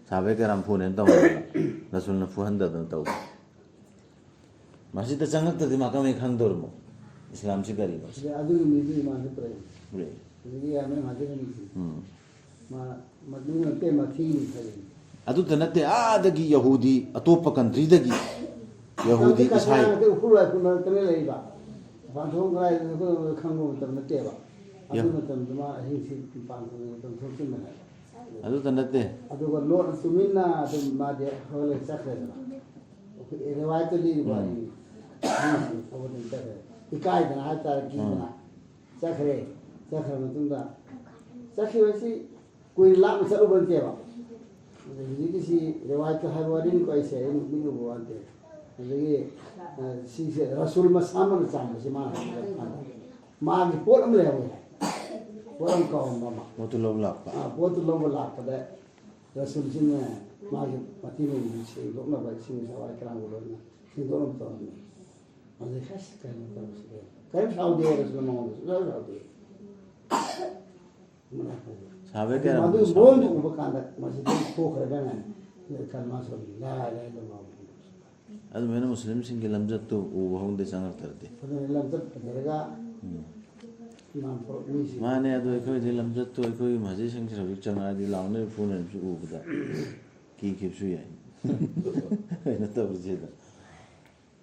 ꯁꯥꯕꯦ ꯀꯔꯥꯝ ꯐꯨꯅꯦꯅ ꯇꯧꯅꯗꯅ ꯔꯁꯨꯜꯅ ꯐꯨꯍꯟꯗꯗꯅ ꯇꯧꯕ꯫ ꯃꯁꯖꯤꯗꯇ ꯆꯪꯉꯛꯇ꯭ꯔꯗꯤ ꯃꯥ ꯀꯃꯥꯏꯅ ꯈꯪꯗꯧꯔꯤꯃꯣ ꯏꯁꯂꯥꯝꯁꯤ ꯀꯔꯤꯅꯣ? ꯑꯗꯨꯒꯤ ꯃꯤꯗꯨ ꯏꯃꯥꯟꯁꯨ ꯄꯨꯔꯛꯏ꯫ ꯄꯨꯔꯛꯏ꯫ ꯑꯗꯒꯤ ꯌꯥꯝꯅ ꯉꯥꯛꯇ ꯈꯪꯉꯤꯁꯤ꯫ ꯎꯝ꯫ ꯃꯥ ꯃꯗꯨ ꯅꯠꯇꯦ, ꯃꯊꯤꯅꯤ ꯈꯜꯂꯤ꯫ ꯑꯗꯨꯇ ꯅꯠꯇꯦ, ꯑꯥꯗꯒꯤ ꯌꯍꯨꯗꯤ, ꯑꯇꯣꯞꯄ ꯀꯟꯇ꯭ꯔꯤꯗꯒꯤ ꯌꯍꯨꯗꯤ, ꯃꯇꯝꯗꯨ ꯏꯁꯥꯏ꯫ ꯀꯁꯥꯔ ꯉꯥꯛꯇ ꯎꯈ꯭ꯔꯨꯜ ꯋꯥꯏꯈꯨꯜ ꯃꯔꯛꯇꯅꯦ ꯂꯩꯔꯤꯕ꯫ ꯃꯄꯥꯟ ꯊꯣꯛ ꯀꯗꯥꯏꯗꯅꯣ ꯑꯩꯈꯣꯏ ꯈꯪꯕ ꯃꯇꯝ ꯅꯠꯇꯦꯕ꯫ ꯑꯗꯨ ꯌꯥ꯫ ꯃꯇꯝꯗ ꯃꯥ ꯑꯍꯤꯡꯁꯤ ꯃꯄꯥꯟ ꯊꯣꯛꯅ ꯃꯇꯝ ꯊꯣꯛꯆꯤꯟꯕꯅꯦꯕ꯫ ꯑꯗꯨꯇ ꯅꯠꯇꯦ꯫ ꯑꯗꯨꯒ ꯂꯣꯟꯅ ꯇꯨꯃꯤꯟꯅ ꯑꯗꯨꯝ ꯃꯥꯗꯤ ꯍꯧꯒꯠꯂꯒ ꯆꯠꯈ꯭ꯔꯦꯗꯅ꯫ ꯑꯩꯈꯣꯏ ꯔꯦꯋꯥꯌꯠꯇ ꯂꯤꯔꯤꯕ ꯎꯝ꯫ ꯃꯤꯁꯤꯡ ꯍꯧꯒꯠꯂꯒ ꯆꯠꯈ꯭ꯔꯦ꯫ ꯏꯀꯥꯏꯗꯅ ꯍꯥꯏꯇꯥꯔꯦ, ꯀꯤꯗꯅ꯫ ꯎꯝ꯫ ꯆꯠꯈ꯭ꯔꯦ꯫ ꯆꯠꯈ꯭ꯔ ꯃꯇꯨꯡꯗ ꯆꯠꯈꯤꯕꯁꯤ ꯀꯨꯏꯅ ꯂꯥꯞꯅ ꯆꯠꯂꯨꯕ ꯅꯠꯇꯦꯕ꯫ ꯑꯗ ꯍꯧꯖꯤꯛꯀꯤꯁꯤ ꯔꯦꯋꯥꯌꯠꯇ ꯍꯥꯏꯕ ꯋꯥꯔꯤꯅꯤꯀꯣ, ꯑꯩꯁꯦ ꯑꯩ ꯅꯣꯛꯅꯤꯡꯉꯨꯕ ꯋꯥ ꯅꯠꯇꯦ꯫ ꯑꯗꯒꯤ, ꯑ, ꯁꯤꯁꯦ ꯔꯁꯨꯜ ꯃꯁꯥꯃꯛꯅ ꯆꯥꯝꯕꯁꯤ ꯃꯥꯅ ꯍꯥꯏꯕ ꯀꯥꯟꯗ ꯃꯥꯒꯤ ꯄꯣꯠ ꯑꯃ ꯂꯩꯍꯧꯋꯦ ꯍꯥꯏ꯫ ꯄꯣꯠ ꯑꯃ ꯀꯥꯎꯔꯝꯕ ꯑꯃ꯫ ꯄꯣꯠꯇꯨ ꯂꯧꯕ ꯂꯥꯛꯄ꯫ ꯑ, ꯄꯣꯠꯇꯨ ꯂꯧꯕ ꯂꯥꯛꯄꯗ ꯔꯁꯨꯜꯁꯤꯅ ꯃꯥꯒꯤ ꯃꯇꯤ ꯃꯌꯨꯝꯁꯤ ꯁꯦꯡꯗꯣꯛꯅꯕ ꯏꯁꯤꯡ ꯁꯋꯥꯏ ꯀꯔꯥꯡꯕꯨ ꯂꯣꯏꯅ ꯁꯦꯡꯗꯣꯛꯅꯕ ꯇꯧꯔꯝꯃꯤ꯫ ꯑꯗꯩ ꯑꯁ ꯀꯩꯅꯣ ꯇꯧꯔꯤꯁꯤꯕꯣ? ꯀꯔꯤꯝ ꯁꯥꯎꯗꯦ ꯔꯁꯨꯜ ꯃꯉꯣꯟꯗ ꯁꯨꯡꯁꯥꯎ ꯁꯥꯎꯗꯦ꯫ ꯁꯥꯕ ꯀꯌꯥ ꯃꯗꯨ ꯁꯥꯎꯗꯦ꯫ ꯃꯑꯣꯡꯗꯨ ꯎꯕ ꯀꯥꯟꯗ ꯃꯁꯤꯗꯒꯤ ꯊꯣꯛꯈ꯭ꯔꯒꯅꯦ, ꯀꯔꯃꯥ ꯁꯣꯟꯕꯤ, ꯂꯥ ꯏꯂꯥꯍ ꯏꯜꯂꯜꯂꯥꯍꯨ ꯃꯨꯍꯝꯃꯗꯨ ꯔꯁꯨꯂꯨꯜꯂꯥꯍ꯫ ꯑꯗꯨꯃꯥꯏꯅ ꯃꯨꯁꯂꯤꯝꯁꯤꯡꯒꯤ ꯂꯝꯆꯠꯇꯨ ꯎꯕ ꯐꯪꯗꯦ ꯆꯪꯉꯛꯇ꯭ꯔꯗꯤ꯫ ꯑꯗꯨꯅ ꯂꯝꯆꯠ ꯐꯖꯔꯒ ꯏꯃꯥꯝ ꯐꯥꯔꯨꯛ ꯃꯤꯁꯤꯡ ꯃꯥꯅꯦ꯫ ꯑꯗꯣ ꯑꯩꯈꯣꯏꯗꯤ ꯂꯝꯆꯠꯇꯣ ꯑꯩꯈꯣꯏꯒꯤ ꯃꯁꯖꯤꯠꯁꯤꯡꯁꯤꯗ ꯍꯧꯖꯤꯛ ꯆꯪꯉꯛꯑꯗꯤ ꯂꯥꯎꯅꯔꯤꯕ ꯐꯨꯅꯔꯤꯕꯁꯨ ꯎꯕꯗ ꯀꯤꯈꯤꯕꯁꯨ ꯌꯥꯏ꯫ ꯀꯩꯅꯣ ꯇꯧꯔꯤꯁꯤꯗ꯫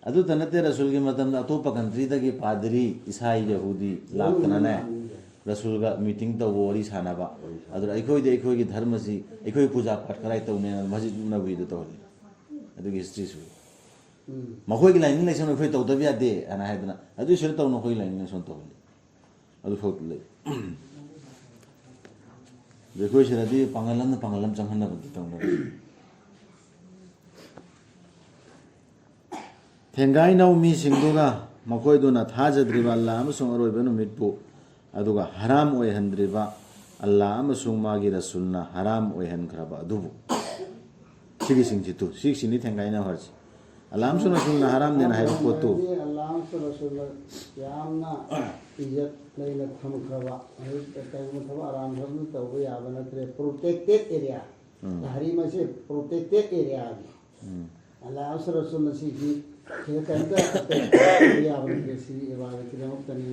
ꯑꯗꯨꯇ ꯅꯠꯇꯦ, ꯔꯁꯨꯜꯒꯤ ꯃꯇꯝꯗ ꯑꯇꯣꯞꯄ ꯀꯟꯇ꯭ꯔꯤꯗꯒꯤ ꯄꯥꯗ꯭ꯔꯤ, ꯏꯁꯥꯏ ꯌꯍꯨꯗꯤ ꯂꯥꯛꯇꯅꯅꯦ, ꯔꯁꯨꯜꯒ ꯃꯤꯇꯤꯡ ꯇꯧꯕ, ꯋꯥꯔꯤ ꯁꯥꯟꯅꯕ꯫ ꯑꯗꯨꯗ ꯑꯩꯈꯣꯏꯗꯤ ꯑꯩꯈꯣꯏꯒꯤ ꯙꯔꯃꯁꯤ, ꯑꯩꯈꯣꯏ ꯄꯨꯖꯥ ꯄꯥꯠ ꯀꯗꯥꯏ ꯇꯧꯅꯦꯅ ꯃꯁꯖꯤꯗ ꯅꯕꯋꯤꯗ ꯇꯧꯍꯜꯂꯤ꯫ ꯑꯗꯨꯒꯤ ꯍꯤꯁꯇ꯭ꯔꯤꯁꯨ꯫ ꯎꯝ꯫ ꯃꯈꯣꯏꯒꯤ ꯂꯥꯏꯅꯤꯡ ꯂꯥꯏꯁꯣꯟ ꯑꯩꯈꯣꯏ ꯇꯧꯗꯕ ꯌꯥꯗꯦ ꯍꯥꯏꯅ ꯍꯥꯏꯗꯅ, ꯑꯗꯨꯏ ꯁꯤꯗ ꯇꯧꯅ ꯑꯩꯈꯣꯏꯒꯤ ꯂꯥꯏꯅꯤꯡ ꯂꯥꯏꯁꯣꯟ ꯇꯧꯍꯜꯂꯤ꯫ ꯑꯗꯨ ꯐꯥꯎ ꯂꯩ꯫ ꯑꯗꯨ ꯑꯩꯈꯣꯏ ꯁꯤꯗꯗꯤ ꯄꯥꯡꯒꯜ ꯑꯃꯅ ꯄꯥꯡꯒꯜ ꯑꯃ ꯆꯪꯍꯟꯅꯕꯗꯤ ꯇꯧꯅꯔꯤ꯫ ꯊꯦꯡꯒꯥꯏꯅꯧ ꯃꯤꯁꯤꯡꯗꯨꯒ ꯃꯈꯣꯏꯗꯨꯅ ꯊꯥꯖꯗ꯭ꯔꯤꯕ ꯑꯜꯂꯥꯍ ꯑꯃꯁꯨꯡ ꯑꯔꯣꯏꯕ ꯅꯨꯃꯤꯠꯄꯨ, ꯑꯗꯨꯒ ꯍꯔꯥꯝ ꯑꯣꯏꯍꯟꯗ꯭ꯔꯤꯕ ꯑꯜꯂꯥꯍ ꯑꯃꯁꯨꯡ ꯃꯥꯒꯤ ꯔꯁꯨꯜꯅ ꯍꯔꯥꯝ ꯑꯣꯏꯍꯟꯈ꯭ꯔꯕ ꯑꯗꯨꯕꯨ꯫ ꯁꯤꯒꯤꯁꯤꯡꯁꯤꯇꯨ, ꯁꯤꯒꯤꯁꯤꯡꯅꯤ ꯊꯦꯡꯒꯥꯏꯅꯧ ꯍꯥꯏꯔꯤꯁꯤ꯫ ꯑꯜꯂꯥꯍ ꯑꯃꯁꯨꯡ ꯔꯁꯨꯜꯅ ꯍꯔꯥꯝꯅꯦꯅ ꯍꯥꯏꯕ ꯄꯣꯠꯇꯨ꯫ ꯑꯜꯂꯥꯍ ꯑꯃꯁꯨꯡ ꯔꯁꯨꯜꯅ ꯌꯥꯝꯅ ꯏꯖꯠ ꯂꯩꯅ ꯊꯝꯈ꯭ꯔꯕ, ꯍꯧꯖꯤꯛ ꯀꯔꯤꯒꯨꯝꯕ ꯊꯕꯛ ꯑꯔꯥꯟꯕ ꯊꯕꯛ ꯇꯧꯕ ꯌꯥꯕ ꯅꯠꯇ꯭ꯔꯦ, ꯄ꯭ꯔꯣꯇꯦꯛꯇꯦꯠ ꯑꯦꯔꯤꯌꯥ꯫ ꯎꯝ꯫ ꯇꯍꯔꯤꯝ ꯑꯁꯦ ꯄ꯭ꯔꯣꯇꯦꯛꯇꯦꯠ ꯑꯦꯔꯤꯌꯥꯅꯤ꯫ ꯎꯝ꯫ ꯑꯜꯂꯥꯍ ꯑꯃꯁꯨꯡ ꯔꯁꯨꯜꯅ ꯁꯤꯒꯤ ꯁꯤꯗ ꯀꯔꯤꯝꯇ ꯑꯇꯩ ꯇꯧꯕ ꯌꯥꯕ ꯅꯠꯇ꯭ꯔꯦ, ꯁꯤꯒꯤ ꯏꯕꯥꯗꯠꯀꯤꯗꯃꯛꯇꯅꯤ,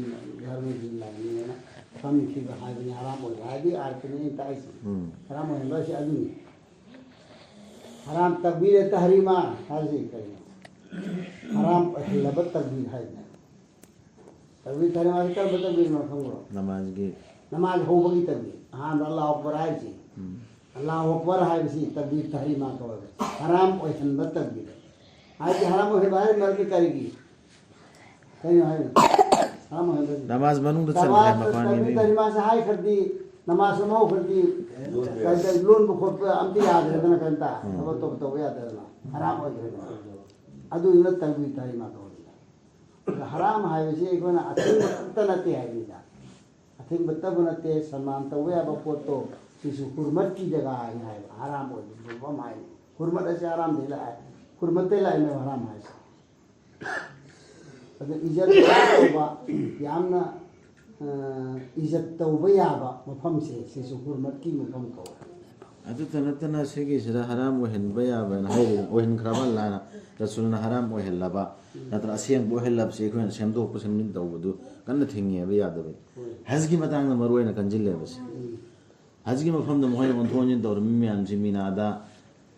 ꯙꯔꯃꯒꯤ ꯂꯥꯏꯅꯤꯡꯅ ꯊꯝꯈꯤꯕ ꯍꯥꯏꯕꯅꯤ꯫ ꯍꯔꯥꯝ ꯑꯣꯏꯕ ꯍꯥꯏꯗꯤ ꯑꯥꯔꯠꯀꯤꯅꯤ ꯑꯩꯅ ꯇꯥꯛꯏꯁꯦ꯫ ꯎꯝ꯫ ꯍꯔꯥꯝ ꯑꯣꯏꯍꯟꯕ ꯍꯥꯏꯁꯦ ꯑꯗꯨꯅꯤ꯫ ꯍꯔꯥꯝ ꯇꯛꯕꯤꯔ ꯇꯍꯔꯤꯃꯥ ꯍꯥꯏꯁꯤ ꯀꯩꯅꯣ? ꯍꯔꯥꯝ ꯑꯣꯏꯍꯜꯂꯕ ꯇꯛꯕꯤꯔ ꯍꯥꯏꯁꯤꯅ꯫ ꯇꯛꯕꯤꯔ ꯇꯍꯔꯤꯃꯥ ꯍꯥꯏꯁꯤ ꯀꯔꯝꯕ ꯇꯛꯕꯤꯔꯅꯣ ꯈꯪꯕ꯭ꯔꯣ? ꯅꯃꯥꯖꯒꯤ꯫ ꯅꯃꯥꯖ ꯍꯧꯕꯒꯤ ꯇꯛꯕꯤꯔ꯫ ꯑꯍꯥꯟꯕ ꯑꯜꯂꯥꯍꯨ ꯑꯛꯕꯔ ꯍꯥꯏꯁꯤ꯫ ꯎꯝ꯫ ꯑꯜꯂꯥꯍꯨ ꯑꯛꯕꯔ ꯍꯥꯏꯕꯁꯤ ꯇꯛꯕꯤꯔ ꯇꯍꯔꯤꯃꯥ ꯀꯧꯋꯦꯕ꯫ ꯍꯔꯥꯝ ꯑꯣꯏꯍꯟꯕ ꯇꯛꯕꯤꯔ꯫ ꯍꯥꯏꯗꯤ ꯍꯔꯥꯝ ꯑꯣꯏꯍꯟꯕ ꯍꯥꯏꯔꯤ ꯃꯔꯝꯗꯤ ꯀꯔꯤꯒꯤ? ꯀꯩꯅꯣ ꯍꯥꯏꯅꯣ? ꯍꯔꯥꯝ ꯑꯣꯏꯍꯟꯕ ꯍꯥꯏꯗꯤ ꯅꯃꯥꯖ ꯃꯅꯨꯡꯗ ꯆꯟꯈ꯭ꯔꯦ ꯃꯄꯥꯅꯤ꯫ ꯇꯛꯕꯤꯔ ꯇꯍꯔꯤꯃꯥꯁꯦ ꯍꯥꯏꯈ꯭ꯔꯗꯤ, ꯅꯃꯥꯖ ꯑꯃ ꯍꯧꯈ꯭ꯔꯗꯤ, ꯀꯩ-, ꯀꯩ-, ꯂꯣꯟꯕ ꯈꯣꯠꯄ ꯑꯝꯇ ꯌꯥꯗ꯭ꯔꯦꯗꯅ, ꯀꯩꯝꯇ꯫ ꯎꯝ꯫ ꯊꯕꯛ ꯑꯇꯣꯞꯄ ꯇꯧꯕ ꯌꯥꯗ꯭ꯔꯦꯗꯅ꯫ ꯍꯔꯥꯝ ꯑꯣꯏꯈ꯭ꯔꯦꯗꯅ꯫ ꯑꯗꯨꯗꯨꯅ ꯇꯛꯕꯤꯔ ꯇꯍꯔꯤꯃꯥ ꯀꯧꯔꯤꯅ꯫ ꯑꯗ ꯍꯔꯥꯝ ꯍꯥꯏꯕꯁꯤ ꯑꯩꯈꯣꯏꯅ ꯑꯊꯤꯡꯕ ꯈꯛꯇ ꯅꯠꯇꯦ ꯍꯥꯏꯕꯅꯤꯗ꯫ ꯑꯊꯤꯡꯕꯇꯕꯨ ꯅꯠꯇꯦ, ꯁꯟꯃꯥꯟ ꯇꯧꯕ ꯌꯥꯕ ꯄꯣꯠꯇꯣ, ꯁꯤꯁꯨ ꯍꯨꯔꯃꯠꯀꯤ ꯖꯒꯥ ꯍꯥꯏꯅ ꯍꯥꯏꯕ, ꯍꯔꯥꯝ ꯑꯣꯏꯕ ꯃꯐꯝ ꯍꯥꯏꯅꯤ꯫ ꯍꯨꯔꯃꯠ ꯑꯁꯤ ꯍꯔꯥꯝꯗꯒꯤ ꯂꯥꯛꯑꯦ, ꯍꯨꯔꯃꯠꯇꯩ ꯂꯥꯛꯏꯅꯦꯕ ꯍꯔꯥꯝ ꯍꯥꯏꯁꯦ꯫ ꯑꯗ ꯏꯖꯠ ꯇꯧꯕ, ꯌꯥꯝꯅ, ꯑ, ꯏꯖꯠ ꯇꯧꯕ ꯌꯥꯕ ꯃꯐꯝꯁꯦ, ꯁꯤꯁꯨ ꯍꯨꯔꯃꯠꯀꯤ ꯃꯐꯝ ꯀꯧꯋꯦ꯫ ꯑꯗꯨꯇ ꯅꯠꯇꯅ ꯁꯤꯒꯤꯁꯤꯗ ꯍꯔꯥꯝ ꯑꯣꯏꯍꯟꯕ ꯌꯥꯕꯅ ꯍꯥꯏꯔꯤ, ꯑꯣꯏꯍꯟꯈ꯭ꯔꯕ ꯑꯜꯂꯥꯍꯅ, ꯔꯁꯨꯜꯅ ꯍꯔꯥꯝ ꯑꯣꯏꯍꯜꯂꯕ, ꯅꯠꯇ꯭ꯔ ꯑꯁꯦꯡꯕ ꯑꯣꯏꯍꯜꯂꯕꯁꯤ ꯑꯩꯈꯣꯏꯅ ꯁꯦꯝꯗꯣꯛꯄ ꯁꯦꯝꯖꯤꯟ ꯇꯧꯕꯗꯨ ꯀꯟꯅ ꯊꯤꯡꯉꯦꯕ, ꯌꯥꯗꯕꯅꯤ꯫ ꯍꯣꯏ꯫ ꯍꯖꯒꯤ ꯃꯇꯥꯡꯗ ꯃꯔꯨ ꯑꯣꯏꯅ ꯀꯟꯁꯤꯜꯂꯦꯕꯁꯦ꯫ ꯎꯝ꯫ ꯍꯖꯒꯤ ꯃꯐꯝꯗ ꯃꯈꯣꯏꯅ ꯑꯣꯟꯊꯣꯛ ꯑꯣꯟꯁꯤꯟ ꯇꯧꯔꯝꯃꯤ ꯃꯌꯥꯝꯁꯤ, ꯃꯤꯅꯥꯗ,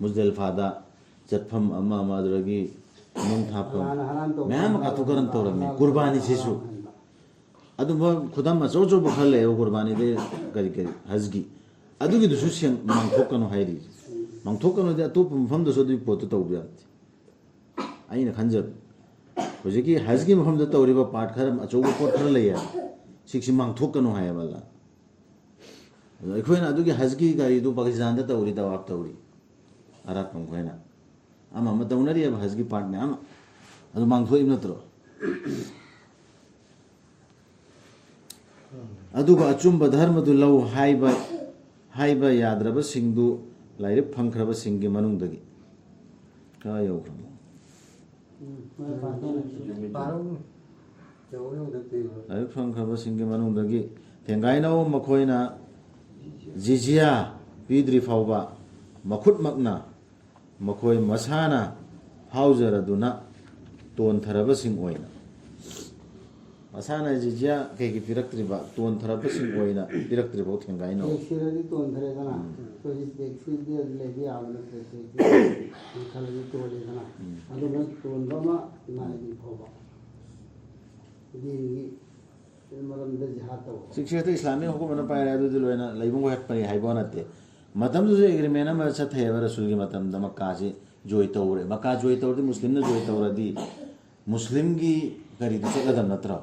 ꯃꯨꯖꯗꯦꯜꯐꯥꯗ ꯆꯠꯐꯝ ꯑꯃ ꯑꯃ, ꯑꯗꯨꯗꯒꯤ ꯅꯨꯡ ꯊꯥꯐꯝ, ꯑꯜꯂꯥꯍꯅ ꯍꯔꯥꯝ ꯇꯧꯕ ꯃꯌꯥꯝ ꯑꯃ ꯀꯥꯊꯣꯛ ꯀꯔꯟ ꯇꯧꯔꯝꯃꯤ꯫ ꯍꯔꯥꯝ ꯀꯨꯔꯕꯥꯅꯤꯁꯤꯁꯨ ꯇꯧꯕ꯫ ꯑꯗꯨꯝꯕ ꯈꯨꯗꯝ ꯑꯆꯧ ꯑꯆꯧꯕ ꯈꯔ ꯂꯩꯌꯦꯕ, ꯀꯨꯔꯕꯥꯅꯤꯗ ꯀꯔꯤ ꯀꯔꯤ ꯍꯖꯒꯤ, ꯑꯗꯨꯒꯤꯗꯨꯁꯨ ꯁꯦꯡ-, ꯃꯥꯡꯊꯣꯛꯀꯅꯨ ꯍꯥꯏꯔꯤ꯫ ꯃꯥꯡꯊꯣꯛꯀꯅꯨꯗꯤ ꯑꯇꯣꯞꯄ ꯃꯐꯝꯗꯁꯨ ꯑꯗꯨꯒꯤ ꯄꯣꯠꯇꯨ ꯇꯧꯕ ꯌꯥꯗꯦ꯫ ꯑꯩꯅ ꯈꯟꯖꯕ, ꯍꯧꯖꯤꯛꯀꯤ ꯍꯖꯒꯤ ꯃꯐꯝꯗ ꯇꯧꯔꯤꯕ ꯄꯥꯔꯠ ꯈꯔ, ꯑꯆꯧꯕ ꯄꯣꯠ ꯈꯔ ꯂꯩꯌꯦꯕ, ꯁꯤꯒꯤꯁꯤ ꯃꯥꯡꯊꯣꯛꯀꯅꯨ ꯍꯥꯏꯌꯦꯕ ꯑꯜꯂꯥꯍ꯫ ꯑꯗꯣ ꯑꯩꯈꯣꯏꯅ ꯑꯗꯨꯒꯤ ꯍꯖꯒꯤ ꯒꯥꯔꯤꯗꯨ ꯄꯥꯀꯤꯁꯇꯥꯟꯗ ꯇꯧꯔꯤ, ꯇꯋꯥꯐ ꯇꯧꯔꯤ, ꯑꯔꯥꯞꯄ ꯃꯈꯣꯏꯅ ꯑꯃ ꯑꯃ ꯇꯧꯅꯔꯤꯑꯕ, ꯍꯖꯒꯤ ꯄꯥꯔꯠ ꯃꯌꯥꯝ ꯑꯃ꯫ ꯑꯗꯨ ꯃꯥꯡꯊꯣꯛꯏꯕ ꯅꯠꯇ꯭ꯔꯣ? ꯑꯗꯨꯒ ꯑꯆꯨꯝꯕ ꯙꯔꯃꯗꯨ ꯂꯧ ꯍꯥꯏꯕ, ꯍꯥꯏꯕ ꯌꯥꯗ꯭ꯔꯕꯁꯤꯡꯗꯨ ꯂꯥꯏꯔꯤꯛ ꯐꯪꯈ꯭ꯔꯕꯁꯤꯡꯒꯤ ꯃꯅꯨꯡꯗꯒꯤ꯫ ꯀꯥꯏ ꯌꯧꯈ꯭ꯔꯕꯅꯣ? ꯎꯝ, ꯃꯣꯏ ꯄꯥꯊꯣꯛꯑꯦ꯫ ꯄꯥꯔꯛꯎꯅꯦ꯫ ꯌꯧꯔꯦ ꯍꯧꯖꯤꯛꯇꯤ꯫ ꯂꯥꯏꯔꯤꯛ ꯐꯪꯈ꯭ꯔꯕꯁꯤꯡꯒꯤ ꯃꯅꯨꯡꯗꯒꯤ ꯊꯦꯡꯒꯥꯏꯅꯧ, ꯃꯈꯣꯏꯅ ꯖꯤꯖꯤꯌꯥ ꯄꯤꯗ꯭ꯔꯤ ꯐꯥꯎꯕ ꯃꯈꯨꯠꯃꯛꯅ ꯃꯈꯣꯏ ꯃꯁꯥꯅ ꯐꯥꯎꯖꯔꯗꯨꯅ ꯇꯣꯟꯊꯔꯕꯁꯤꯡ ꯑꯣꯏꯅ꯫ ꯃꯁꯥꯅ ꯖꯤꯖꯤꯌꯥ ꯀꯩꯒꯤ ꯄꯤꯔꯛꯇ꯭ꯔꯤꯕ? ꯇꯣꯟꯊꯔꯕꯁꯤꯡ ꯑꯣꯏꯅ ꯄꯤꯔꯛꯇ꯭ꯔꯤꯐꯥꯎ ꯊꯦꯡꯒꯥꯏꯅꯧ꯫ ꯇꯦꯛꯁ ꯊꯤꯔꯗꯤ ꯇꯣꯟꯊꯔꯦꯗꯅ꯫ ꯎꯝ꯫ ꯑꯩꯈꯣꯏ ꯍꯧꯖꯤꯛ ꯇꯦꯛꯁ ꯊꯤꯗꯦ, ꯂꯩꯕ ꯌꯥꯕ ꯅꯠꯇ꯭ꯔꯦ꯫ ꯇꯦꯛꯁ ꯊꯤꯗꯦ꯫ ꯈꯜꯂꯗꯤ ꯇꯣꯜꯂꯦꯗꯅ꯫ ꯎꯝ꯫ ꯑꯗꯨꯅ ꯇꯣꯟꯕ ꯑꯃ ꯏꯃꯥꯟꯅꯕꯤ ꯐꯥꯎꯕ꯫ ꯗꯤꯟꯒꯤ ꯃꯔꯝꯗ ꯖꯤꯍꯥꯗ ꯇꯧꯕ꯫ ꯁꯤꯛꯁ ꯁꯤꯛꯁꯇ ꯏꯁꯂꯥꯃꯤꯛ ꯍꯨꯀꯨꯝ ꯑꯃ ꯄꯥꯏꯔꯦ, ꯑꯗꯨꯗꯤ ꯂꯣꯏꯅ ꯂꯩꯕ ꯍꯣꯠꯄꯅꯤ ꯍꯥꯏꯕ ꯅꯠꯇꯦ꯫ ꯃꯇꯝꯗꯨꯗꯁꯨ ꯑꯦꯒ꯭ꯔꯤꯃꯦꯟ ꯑꯃ ꯆꯠꯊꯩꯑꯕ, ꯔꯁꯨꯜꯒꯤ ꯃꯇꯝꯗ ꯃꯛꯀꯥꯁꯤ ꯖꯣꯏ ꯇꯧꯔꯦ꯫ ꯃꯛꯀꯥ ꯖꯣꯏ ꯇꯧꯔꯗꯤ ꯃꯨꯁꯂꯤꯝꯅ ꯖꯣꯏ ꯇꯧꯔꯗꯤ ꯃꯨꯁꯂꯤꯝꯒꯤ ꯀꯔꯤꯗ ꯆꯠꯂꯗꯕ ꯅꯠꯇ꯭ꯔꯣ?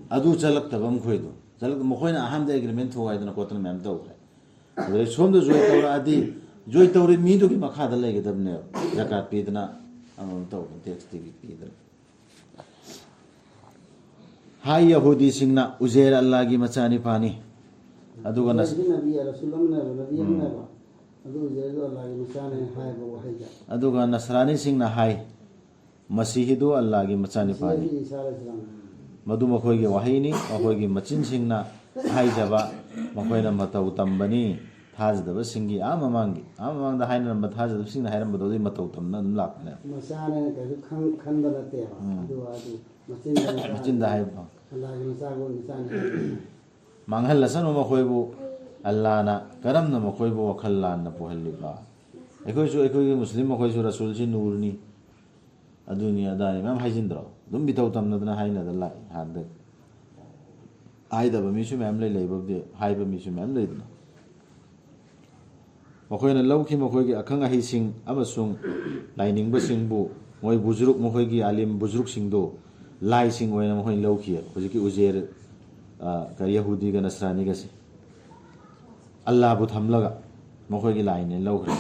ꯑꯗꯨ ꯆꯠꯂꯛꯇꯕ ꯃꯈꯣꯏꯗꯣ꯫ ꯆꯠꯂꯛ-, ꯃꯈꯣꯏꯅ ꯑꯍꯥꯟꯕꯗ ꯑꯦꯒ꯭ꯔꯤꯃꯦꯟ ꯊꯣꯛ ꯍꯥꯏꯗꯅ ꯈꯣꯠꯇꯅ ꯃꯌꯥꯝ ꯇꯧꯈ꯭ꯔꯦ꯫ ꯑꯗꯨꯗꯩ ꯁꯣꯝꯗ ꯖꯣꯏ ꯇꯧꯔꯛꯑꯗꯤ, ꯖꯣꯏ ꯇꯧꯔꯤ ꯃꯤꯗꯨꯒꯤ ꯃꯈꯥꯗ ꯂꯩꯒꯗꯕꯅꯦꯕ꯫ ꯖꯀꯥꯠ ꯄꯤꯗꯅ, ꯑꯃꯃꯝ ꯇꯧꯗꯅ, ꯇꯦꯛꯁ ꯄꯤꯗꯅ꯫ ꯍꯥꯏ ꯌꯍꯨꯗꯤꯁꯤꯡꯅ, "ꯎꯖꯦꯔ ꯑꯜꯂꯥꯒꯤ ꯃꯆꯥꯅꯤꯄꯥꯅꯤ"꯫ ꯑꯗꯨꯒ ꯅꯁ-, ꯎꯖꯦꯔꯁꯤ ꯅꯕꯤ, ꯔꯁꯨꯜ ꯑꯃꯅꯦꯕ, ꯅꯕꯤ ꯎꯝ꯫ ꯑꯃꯅꯦꯕ꯫ ꯑꯗꯨ ꯎꯖꯦꯔꯗꯣ ꯑꯜꯂꯥꯒꯤ ꯃꯆꯥꯅꯦ ꯍꯥꯏꯕ ꯋꯥꯍꯩꯗ꯫ ꯑꯗꯨꯒ ꯅꯁꯔꯥꯅꯤꯁꯤꯡꯅ ꯍꯥꯏ, "ꯃꯁꯤꯍꯤꯗꯨ ꯑꯜꯂꯥꯒꯤ ꯃꯆꯥꯅꯤꯄꯥꯅꯤ"꯫ ꯃꯁꯤꯍꯤ ꯏꯁꯥ ꯑꯂꯩꯍꯤꯁꯂꯥꯝ꯫ ꯃꯗꯨ ꯃꯈꯣꯏꯒꯤ ꯋꯥꯍꯩꯅꯤ, ꯃꯈꯣꯏꯒꯤ ꯃꯆꯤꯟꯁꯤꯡꯅ ꯍꯥꯏꯖꯕ, ꯃꯈꯣꯏꯅ ꯃꯇꯧ ꯇꯝꯕꯅꯤ꯫ ꯊꯥꯖꯗꯕꯁꯤꯡꯒꯤ ꯑꯥ ꯃꯃꯥꯡꯒꯤ, ꯑꯥ ꯃꯃꯥꯡꯗ ꯍꯥꯏꯅꯔꯝꯕ, ꯊꯥꯖꯗꯕꯁꯤꯡꯅ ꯍꯥꯏꯔꯝꯕꯗꯣ ꯑꯗꯨꯒꯤ ꯃꯇꯧ ꯇꯝꯅ ꯑꯗꯨꯝ ꯂꯥꯛꯄꯅꯦꯕ꯫ ꯃꯆꯥꯅꯦꯅ ꯀꯩꯁꯨ ꯈꯪ- ꯈꯟꯕ ꯅꯠꯇꯦꯕ꯫ ꯎꯝ꯫ ꯑꯗꯨ ꯑꯗꯨ ꯃꯆꯤꯟꯗ ꯃꯆꯤꯟꯗ ꯍꯥꯏꯕ꯫ ꯑꯜꯂꯥꯍꯒꯤ ꯃꯆꯥꯒꯨꯝ ꯃꯆꯥꯅꯤ꯫ ꯃꯥꯡꯍꯜꯂꯁꯅꯨ ꯃꯈꯣꯏꯕꯨ꯫ ꯑꯜꯂꯥꯅ ꯀꯔꯝꯅ ꯃꯈꯣꯏꯕꯨ ꯋꯥꯈꯜ ꯂꯥꯟꯅ ꯄꯨꯍꯜꯂꯤꯕ? ꯑꯩꯈꯣꯏꯁꯨ, ꯑꯩꯈꯣꯏꯒꯤ ꯃꯨꯁꯂꯤꯝ ꯃꯈꯣꯏꯁꯨ ꯔꯁꯨꯜꯁꯤ ꯅꯨꯔꯅꯤ, ꯑꯗꯨꯅꯤ ꯑꯗꯥꯅꯤ ꯃꯌꯥꯝ ꯍꯥꯏꯖꯤꯟꯗ꯭ꯔꯣ? ꯑꯗꯨꯝ ꯃꯤꯊꯧ ꯇꯝꯅꯗꯅ ꯍꯥꯏꯅꯗꯅ ꯂꯥꯛꯏ ꯍꯥꯟꯅꯗꯒꯤ꯫ ꯍꯥꯏꯗꯕ ꯃꯤꯁꯨ ꯃꯌꯥꯝ ꯂꯩ, ꯂꯩꯕꯕꯨꯗꯤ ꯍꯥꯏꯕ ꯃꯤꯁꯨ ꯃꯌꯥꯝ ꯂꯩꯗꯅ꯫ ꯃꯈꯣꯏꯅ ꯂꯧꯈꯤ ꯃꯈꯣꯏꯒꯤ ꯑꯈꯪ ꯑꯍꯩꯁꯤꯡ ꯑꯃꯁꯨꯡ ꯂꯥꯏꯅꯤꯡꯕꯁꯤꯡꯕꯨ, ꯃꯣꯏ ꯕꯨꯖꯨꯔꯨꯛ, ꯃꯈꯣꯏꯒꯤ ꯑꯥꯂꯤꯝ ꯕꯨꯖꯨꯔꯨꯛꯁꯤꯡꯗꯨ ꯂꯥꯏꯁꯤꯡ ꯑꯣꯏꯅ ꯃꯈꯣꯏꯅ ꯂꯧꯈꯤ꯫ ꯍꯧꯖꯤꯛꯀꯤ ꯎꯖꯦꯔ, ꯑ, ꯀꯔꯤ, ꯌꯍꯨꯗꯤꯒ ꯅꯁꯔꯥꯅꯤꯒꯁꯦ ꯑꯜꯂꯥꯕꯨ ꯊꯝꯂꯒ ꯃꯈꯣꯏꯒꯤ ꯂꯥꯏꯅꯦ ꯂꯧꯈ꯭ꯔꯦ꯫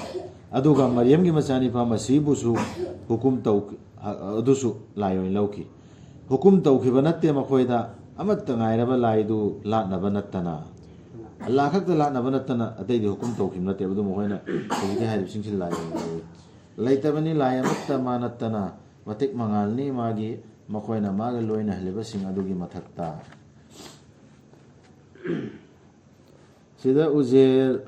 ꯑꯗꯨꯒ ꯃꯔꯤꯌꯝꯒꯤ ꯃꯆꯥꯅꯤꯄꯥ ꯃꯁꯤꯕꯨꯁꯨ ꯍꯨꯀꯨꯝ ꯇꯧ-, ꯑꯗꯨꯁꯨ ꯂꯥꯏ ꯑꯣꯏꯅ ꯂꯧꯈꯤ꯫ ꯍꯨꯀꯨꯝ ꯇꯧꯈꯤꯕ ꯅꯠꯇꯦ ꯃꯈꯣꯏꯗ, ꯑꯃꯠꯇ ꯉꯥꯏꯔꯕ ꯂꯥꯏꯗꯨ ꯂꯥꯠꯅꯕ ꯅꯠꯇꯅ꯫ ꯑꯜꯂꯥ ꯈꯛꯇ ꯂꯥꯠꯅꯕ ꯅꯠꯇꯅ ꯑꯇꯩꯗꯤ ꯍꯨꯀꯨꯝ ꯇꯧꯈꯤꯕ ꯅꯠꯇꯦꯕ꯫ ꯑꯗꯨ ꯃꯈꯣꯏꯅ ꯍꯧꯖꯤꯛꯀꯤ ꯍꯥꯏꯔꯤꯕꯁꯤꯡꯁꯤ ꯂꯥꯏ ꯑꯣꯏꯅ ꯂꯧꯏ꯫ ꯂꯩꯇꯕꯅꯤ ꯂꯥꯏ ꯑꯃꯠꯇ ꯃꯥ ꯅꯠꯇꯅ, ꯃꯇꯤꯛ ꯃꯉꯥꯜꯅꯤ ꯃꯥꯒꯤ, ꯃꯈꯣꯏꯅ ꯃꯥꯒ ꯂꯣꯏꯅꯍꯜꯂꯤꯕꯁꯤꯡ ꯑꯗꯨꯒꯤ ꯃꯊꯛꯇ꯫ ꯁꯤꯗ ꯎꯖꯦꯔ,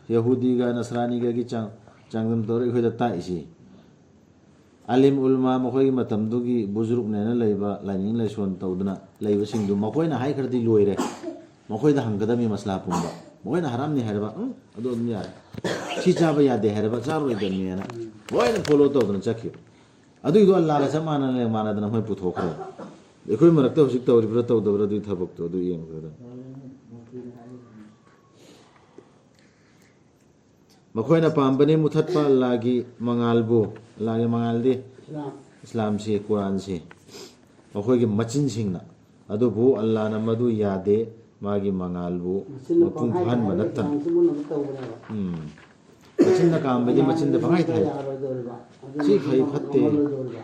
ꯌꯍꯨꯗꯤꯒ ꯅꯁꯔꯥꯅꯤꯒꯒꯤ ꯆꯥꯡ-, ꯆꯥꯡꯗꯝ ꯇꯧꯔ ꯑꯩꯈꯣꯏꯗ ꯇꯥꯛꯏꯁꯤ꯫ ꯑꯥꯂꯤꯝ ꯎꯂꯃꯥ ꯃꯈꯣꯏꯒꯤ ꯃꯇꯝꯗꯨꯒꯤ ꯕꯨꯖꯨꯔꯨꯛꯅꯦꯅ ꯂꯩꯕ ꯂꯥꯏꯅꯤꯡ ꯂꯥꯏꯁꯣꯟ ꯇꯧꯗꯅ ꯂꯩꯕꯁꯤꯡꯗꯨ ꯃꯈꯣꯏꯅ ꯍꯥꯏꯈ꯭ꯔꯗꯤ ꯂꯣꯏꯔꯦ꯫ ꯃꯈꯣꯏꯗ ꯍꯪꯒꯗꯕꯅꯤ ꯃꯁꯂꯥ ꯄꯨꯝꯕ꯫ ꯃꯈꯣꯏꯅ ꯍꯔꯥꯝꯅꯤ ꯍꯥꯏꯔꯕ, "ꯎꯝ, ꯑꯗꯨ ꯑꯗꯨꯝ ꯌꯥꯔꯦ"꯫ "ꯁꯤ ꯆꯥꯕ ꯌꯥꯗꯦ" ꯍꯥꯏꯔꯕ, "ꯆꯥꯔꯣꯏꯗꯕꯅꯦꯅ" ꯂꯣꯏꯅ ꯐꯣꯂꯣ ꯇꯧꯗꯅ ꯆꯠꯈꯤꯕ꯫ ꯑꯗꯨꯏꯗꯣ ꯑꯜꯂꯥꯒ ꯆꯞ ꯃꯥꯟꯅꯅ ꯃꯥꯟꯅꯗꯅ ꯃꯣꯏ ꯄꯨꯊꯣꯛꯈ꯭ꯔꯦ꯫ ꯑꯩꯈꯣꯏ ꯃꯔꯛꯇ ꯍꯧꯖꯤꯛ ꯇꯧꯔꯤꯕ꯭ꯔꯥ ꯇꯧꯗꯕ꯭ꯔꯥ ꯑꯗꯨꯒꯤ ꯊꯕꯛꯇꯣ ꯑꯗꯨ ꯌꯦꯡꯕꯗ꯫ ꯃꯈꯣꯏꯅ ꯄꯥꯝꯕꯅꯤ ꯃꯨꯊꯠꯄ ꯑꯜꯂꯥꯒꯤ ꯃꯉꯥꯜꯕꯨ꯫ ꯑꯜꯂꯥꯒꯤ ꯃꯉꯥꯜꯗꯤ ꯏꯁꯂꯥꯝ꯫ ꯏꯁꯂꯥꯝꯁꯤ, ꯀꯨꯔꯥꯟꯁꯤ꯫ ꯃꯈꯣꯏꯒꯤ ꯃꯆꯤꯟꯁꯤꯡꯅ꯫ ꯑꯗꯨꯕꯨ ꯑꯜꯂꯥꯅ ꯃꯗꯨ ꯌꯥꯗꯦ, ꯃꯥꯒꯤ ꯃꯉꯥꯜꯕꯨ ꯃꯆꯤꯟꯅ ꯃꯄꯨꯡ ꯄꯪꯍꯥꯏ ꯐꯥꯍꯟꯕ ꯍꯥꯏꯔꯒ ꯅꯠꯇꯅ꯫ ꯏꯁꯂꯥꯝꯁꯤ ꯃꯨꯟꯅꯕ ꯇꯧꯕꯅꯦꯕ꯫ ꯎꯝ꯫ ꯃꯆꯤꯟꯅ ꯀꯥꯝꯕꯗꯤ ꯃꯆꯤꯟꯗ ꯄꯪꯍꯥꯏ ꯇꯥꯏ꯫ ꯌꯥꯔꯣꯏꯗꯧꯔꯤꯕ꯫ ꯑꯗꯨꯅ ꯁꯤ ꯐꯩ ꯐꯠꯇꯦ꯫ ꯉꯝꯃꯔꯣꯏꯗꯧꯔꯤꯕ꯫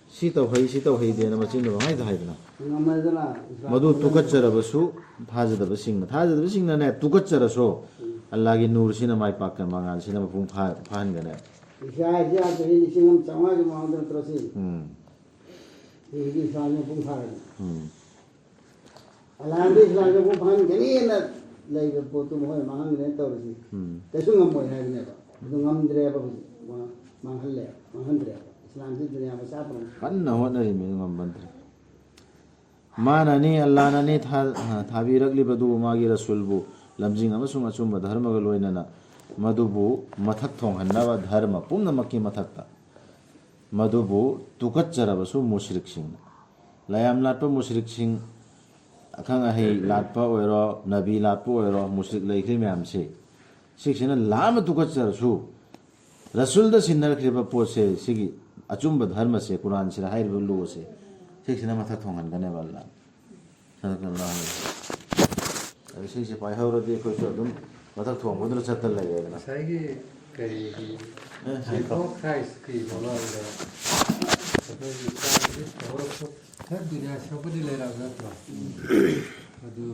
ꯁꯤ ꯇꯧꯍꯩ, ꯁꯤ ꯇꯧꯍꯩꯗꯦꯅ ꯃꯆꯤꯟꯗ ꯄꯪꯍꯥꯏꯗ ꯍꯥꯏꯗꯅ꯫ ꯉꯝꯃꯦꯗꯅ ꯏꯁꯂꯥꯝ ꯃꯗꯨ ꯃꯨꯟꯅꯕ꯫ ꯇꯨꯀꯠꯆꯔꯕꯁꯨ ꯊꯥꯖꯗꯕꯁꯤꯡꯅ, ꯊꯥꯖꯗꯕꯁꯤꯡꯅꯅꯦ ꯇꯨꯀꯠꯆꯔꯁꯨ ꯎꯝ꯫ ꯑꯜꯂꯥꯒꯤ ꯅꯨꯔꯁꯤꯅ ꯃꯥꯏ ꯄꯥꯛꯇꯅ ꯃꯉꯥꯜꯁꯤꯅ ꯃꯄꯨꯡ ꯐꯥ-, ꯐꯥꯍꯟꯒꯅꯦ꯫ ꯏꯁꯥ ꯏꯁꯥ ꯆꯍꯤ ꯂꯤꯁꯤꯡ ꯑꯃ ꯆꯥꯝꯃꯉꯥꯒꯤ ꯃꯃꯥꯡꯗ ꯅꯠꯇ꯭ꯔꯣ ꯁꯤ? ꯎꯝ꯫ ꯍꯧꯖꯤꯛꯇꯤ ꯏꯁꯂꯥꯝꯁꯤ ꯃꯄꯨꯡ ꯐꯥꯔꯦ꯫ ꯎꯝ꯫ ꯑꯜꯂꯥꯗꯤ ꯏꯁꯂꯥꯝꯁꯤ ꯃꯄꯨꯡ ꯐꯥꯍꯟꯒꯅꯤꯅ ꯂꯩꯕ ꯄꯣꯠꯇꯨ ꯃꯈꯣꯏꯅ ꯃꯥꯡꯍꯟꯒꯅꯦꯅ ꯇꯧꯔꯤꯁꯤ ꯎꯝ꯫ ꯀꯩꯁꯨ ꯉꯝꯃꯣꯏ ꯍꯥꯏꯕꯅꯦꯕ꯫ ꯑꯗꯨ ꯉꯝꯗ꯭ꯔꯦꯕ ꯍꯧꯖꯤꯛ꯫ ꯃꯥ-, ꯃꯥꯡꯍꯜꯂꯦ, ꯃꯥꯡꯍꯟꯗ꯭ꯔꯦꯕ꯫ ꯏꯁꯂꯥꯝꯁꯤ ꯗꯨꯅꯤꯌꯥ ꯃꯆꯥ ꯄꯨꯔꯛ ꯀꯟꯅ ꯍꯣꯠꯅꯔꯤꯃꯤ, ꯑꯗꯨ ꯉꯝꯕ ꯅꯠꯇ꯭ꯔꯦ꯫ ꯃꯥꯅꯅꯤ, ꯑꯜꯂꯥꯅꯅꯤ ꯊꯥ-, ꯊꯥꯕꯤꯔꯛꯂꯤꯕꯗꯨ, ꯃꯥꯒꯤ ꯔꯁꯨꯜꯕꯨ ꯂꯝꯖꯤꯡ ꯑꯃꯁꯨꯡ ꯑꯆꯨꯝꯕ ꯙꯔꯃꯒ ꯂꯣꯏꯅꯅ ꯃꯗꯨꯕꯨ ꯃꯊꯛ ꯊꯣꯡꯍꯟꯅꯕ ꯙꯔꯃ ꯄꯨꯝꯅꯃꯛꯀꯤ ꯃꯊꯛꯇ꯫ ꯃꯗꯨꯕꯨ ꯇꯨꯀꯠꯆꯔꯕꯁꯨ ꯃꯨꯁ꯭ꯔꯤꯛꯁꯤꯡꯅ, ꯂꯥꯏꯌꯥꯝ ꯂꯥꯠꯄ ꯃꯨꯁ꯭ꯔꯤꯛꯁꯤꯡ, ꯑꯈꯪ ꯑꯍꯩ ꯂꯥꯠꯄ ꯑꯣꯏꯔꯣ, ꯅꯕꯤ ꯂꯥꯠꯄ ꯑꯣꯏꯔꯣ, ꯃꯨꯁ꯭ꯔꯤꯛ ꯂꯩꯈ꯭ꯔꯤ ꯃꯌꯥꯝꯁꯦ, ꯁꯤꯁꯤꯅ ꯂꯥꯝꯅ ꯇꯨꯀꯠꯆꯔꯁꯨ, ꯔꯁꯨꯜꯗ ꯁꯤꯟꯅꯔꯛꯈ꯭ꯔꯤꯕ ꯄꯣꯠꯁꯦ, ꯁꯤꯒꯤ ꯑꯆꯨꯝꯕ ꯙꯔꯃꯁꯦ, ꯀꯨꯔꯥꯟꯁꯤꯗ ꯍꯥꯏꯔꯤꯕ ꯂꯣꯁꯦ, ꯁꯤꯁꯤꯅ ꯃꯊꯛ ꯊꯣꯡꯍꯟꯒꯅꯦꯕ ꯑꯜꯂꯥ꯫ ꯁꯗꯀꯜꯂꯥꯍꯨ ꯑꯂꯥꯖꯤꯝ꯫ ꯑꯗꯨ ꯁꯤꯁꯦ ꯄꯥꯏꯍꯧꯔꯗꯤ ꯑꯩꯈꯣꯏꯁꯨ ꯑꯗꯨꯝ ꯃꯊꯛ ꯊꯣꯡꯕꯗꯨꯗ ꯆꯠꯇꯅ ꯂꯩꯔꯦꯗꯅ꯫ ꯉꯁꯥꯏꯒꯤ ꯀꯔꯤꯒꯤ ꯑꯦ, ꯖꯤꯖꯁ ꯈ꯭ꯔꯥꯏꯁꯀꯤ ꯃꯃꯥꯡꯗ ꯑꯩꯈꯣꯏꯒꯤ ꯆꯥꯕꯗꯤ ꯇꯧꯔꯛꯄ ꯊꯔꯠ ꯗꯨꯅꯤꯌꯥ ꯁꯔꯨꯛꯄꯨꯗꯤ ꯂꯩꯔꯛꯑꯕ ꯅꯠꯇ꯭ꯔꯣ? ꯑꯗꯨ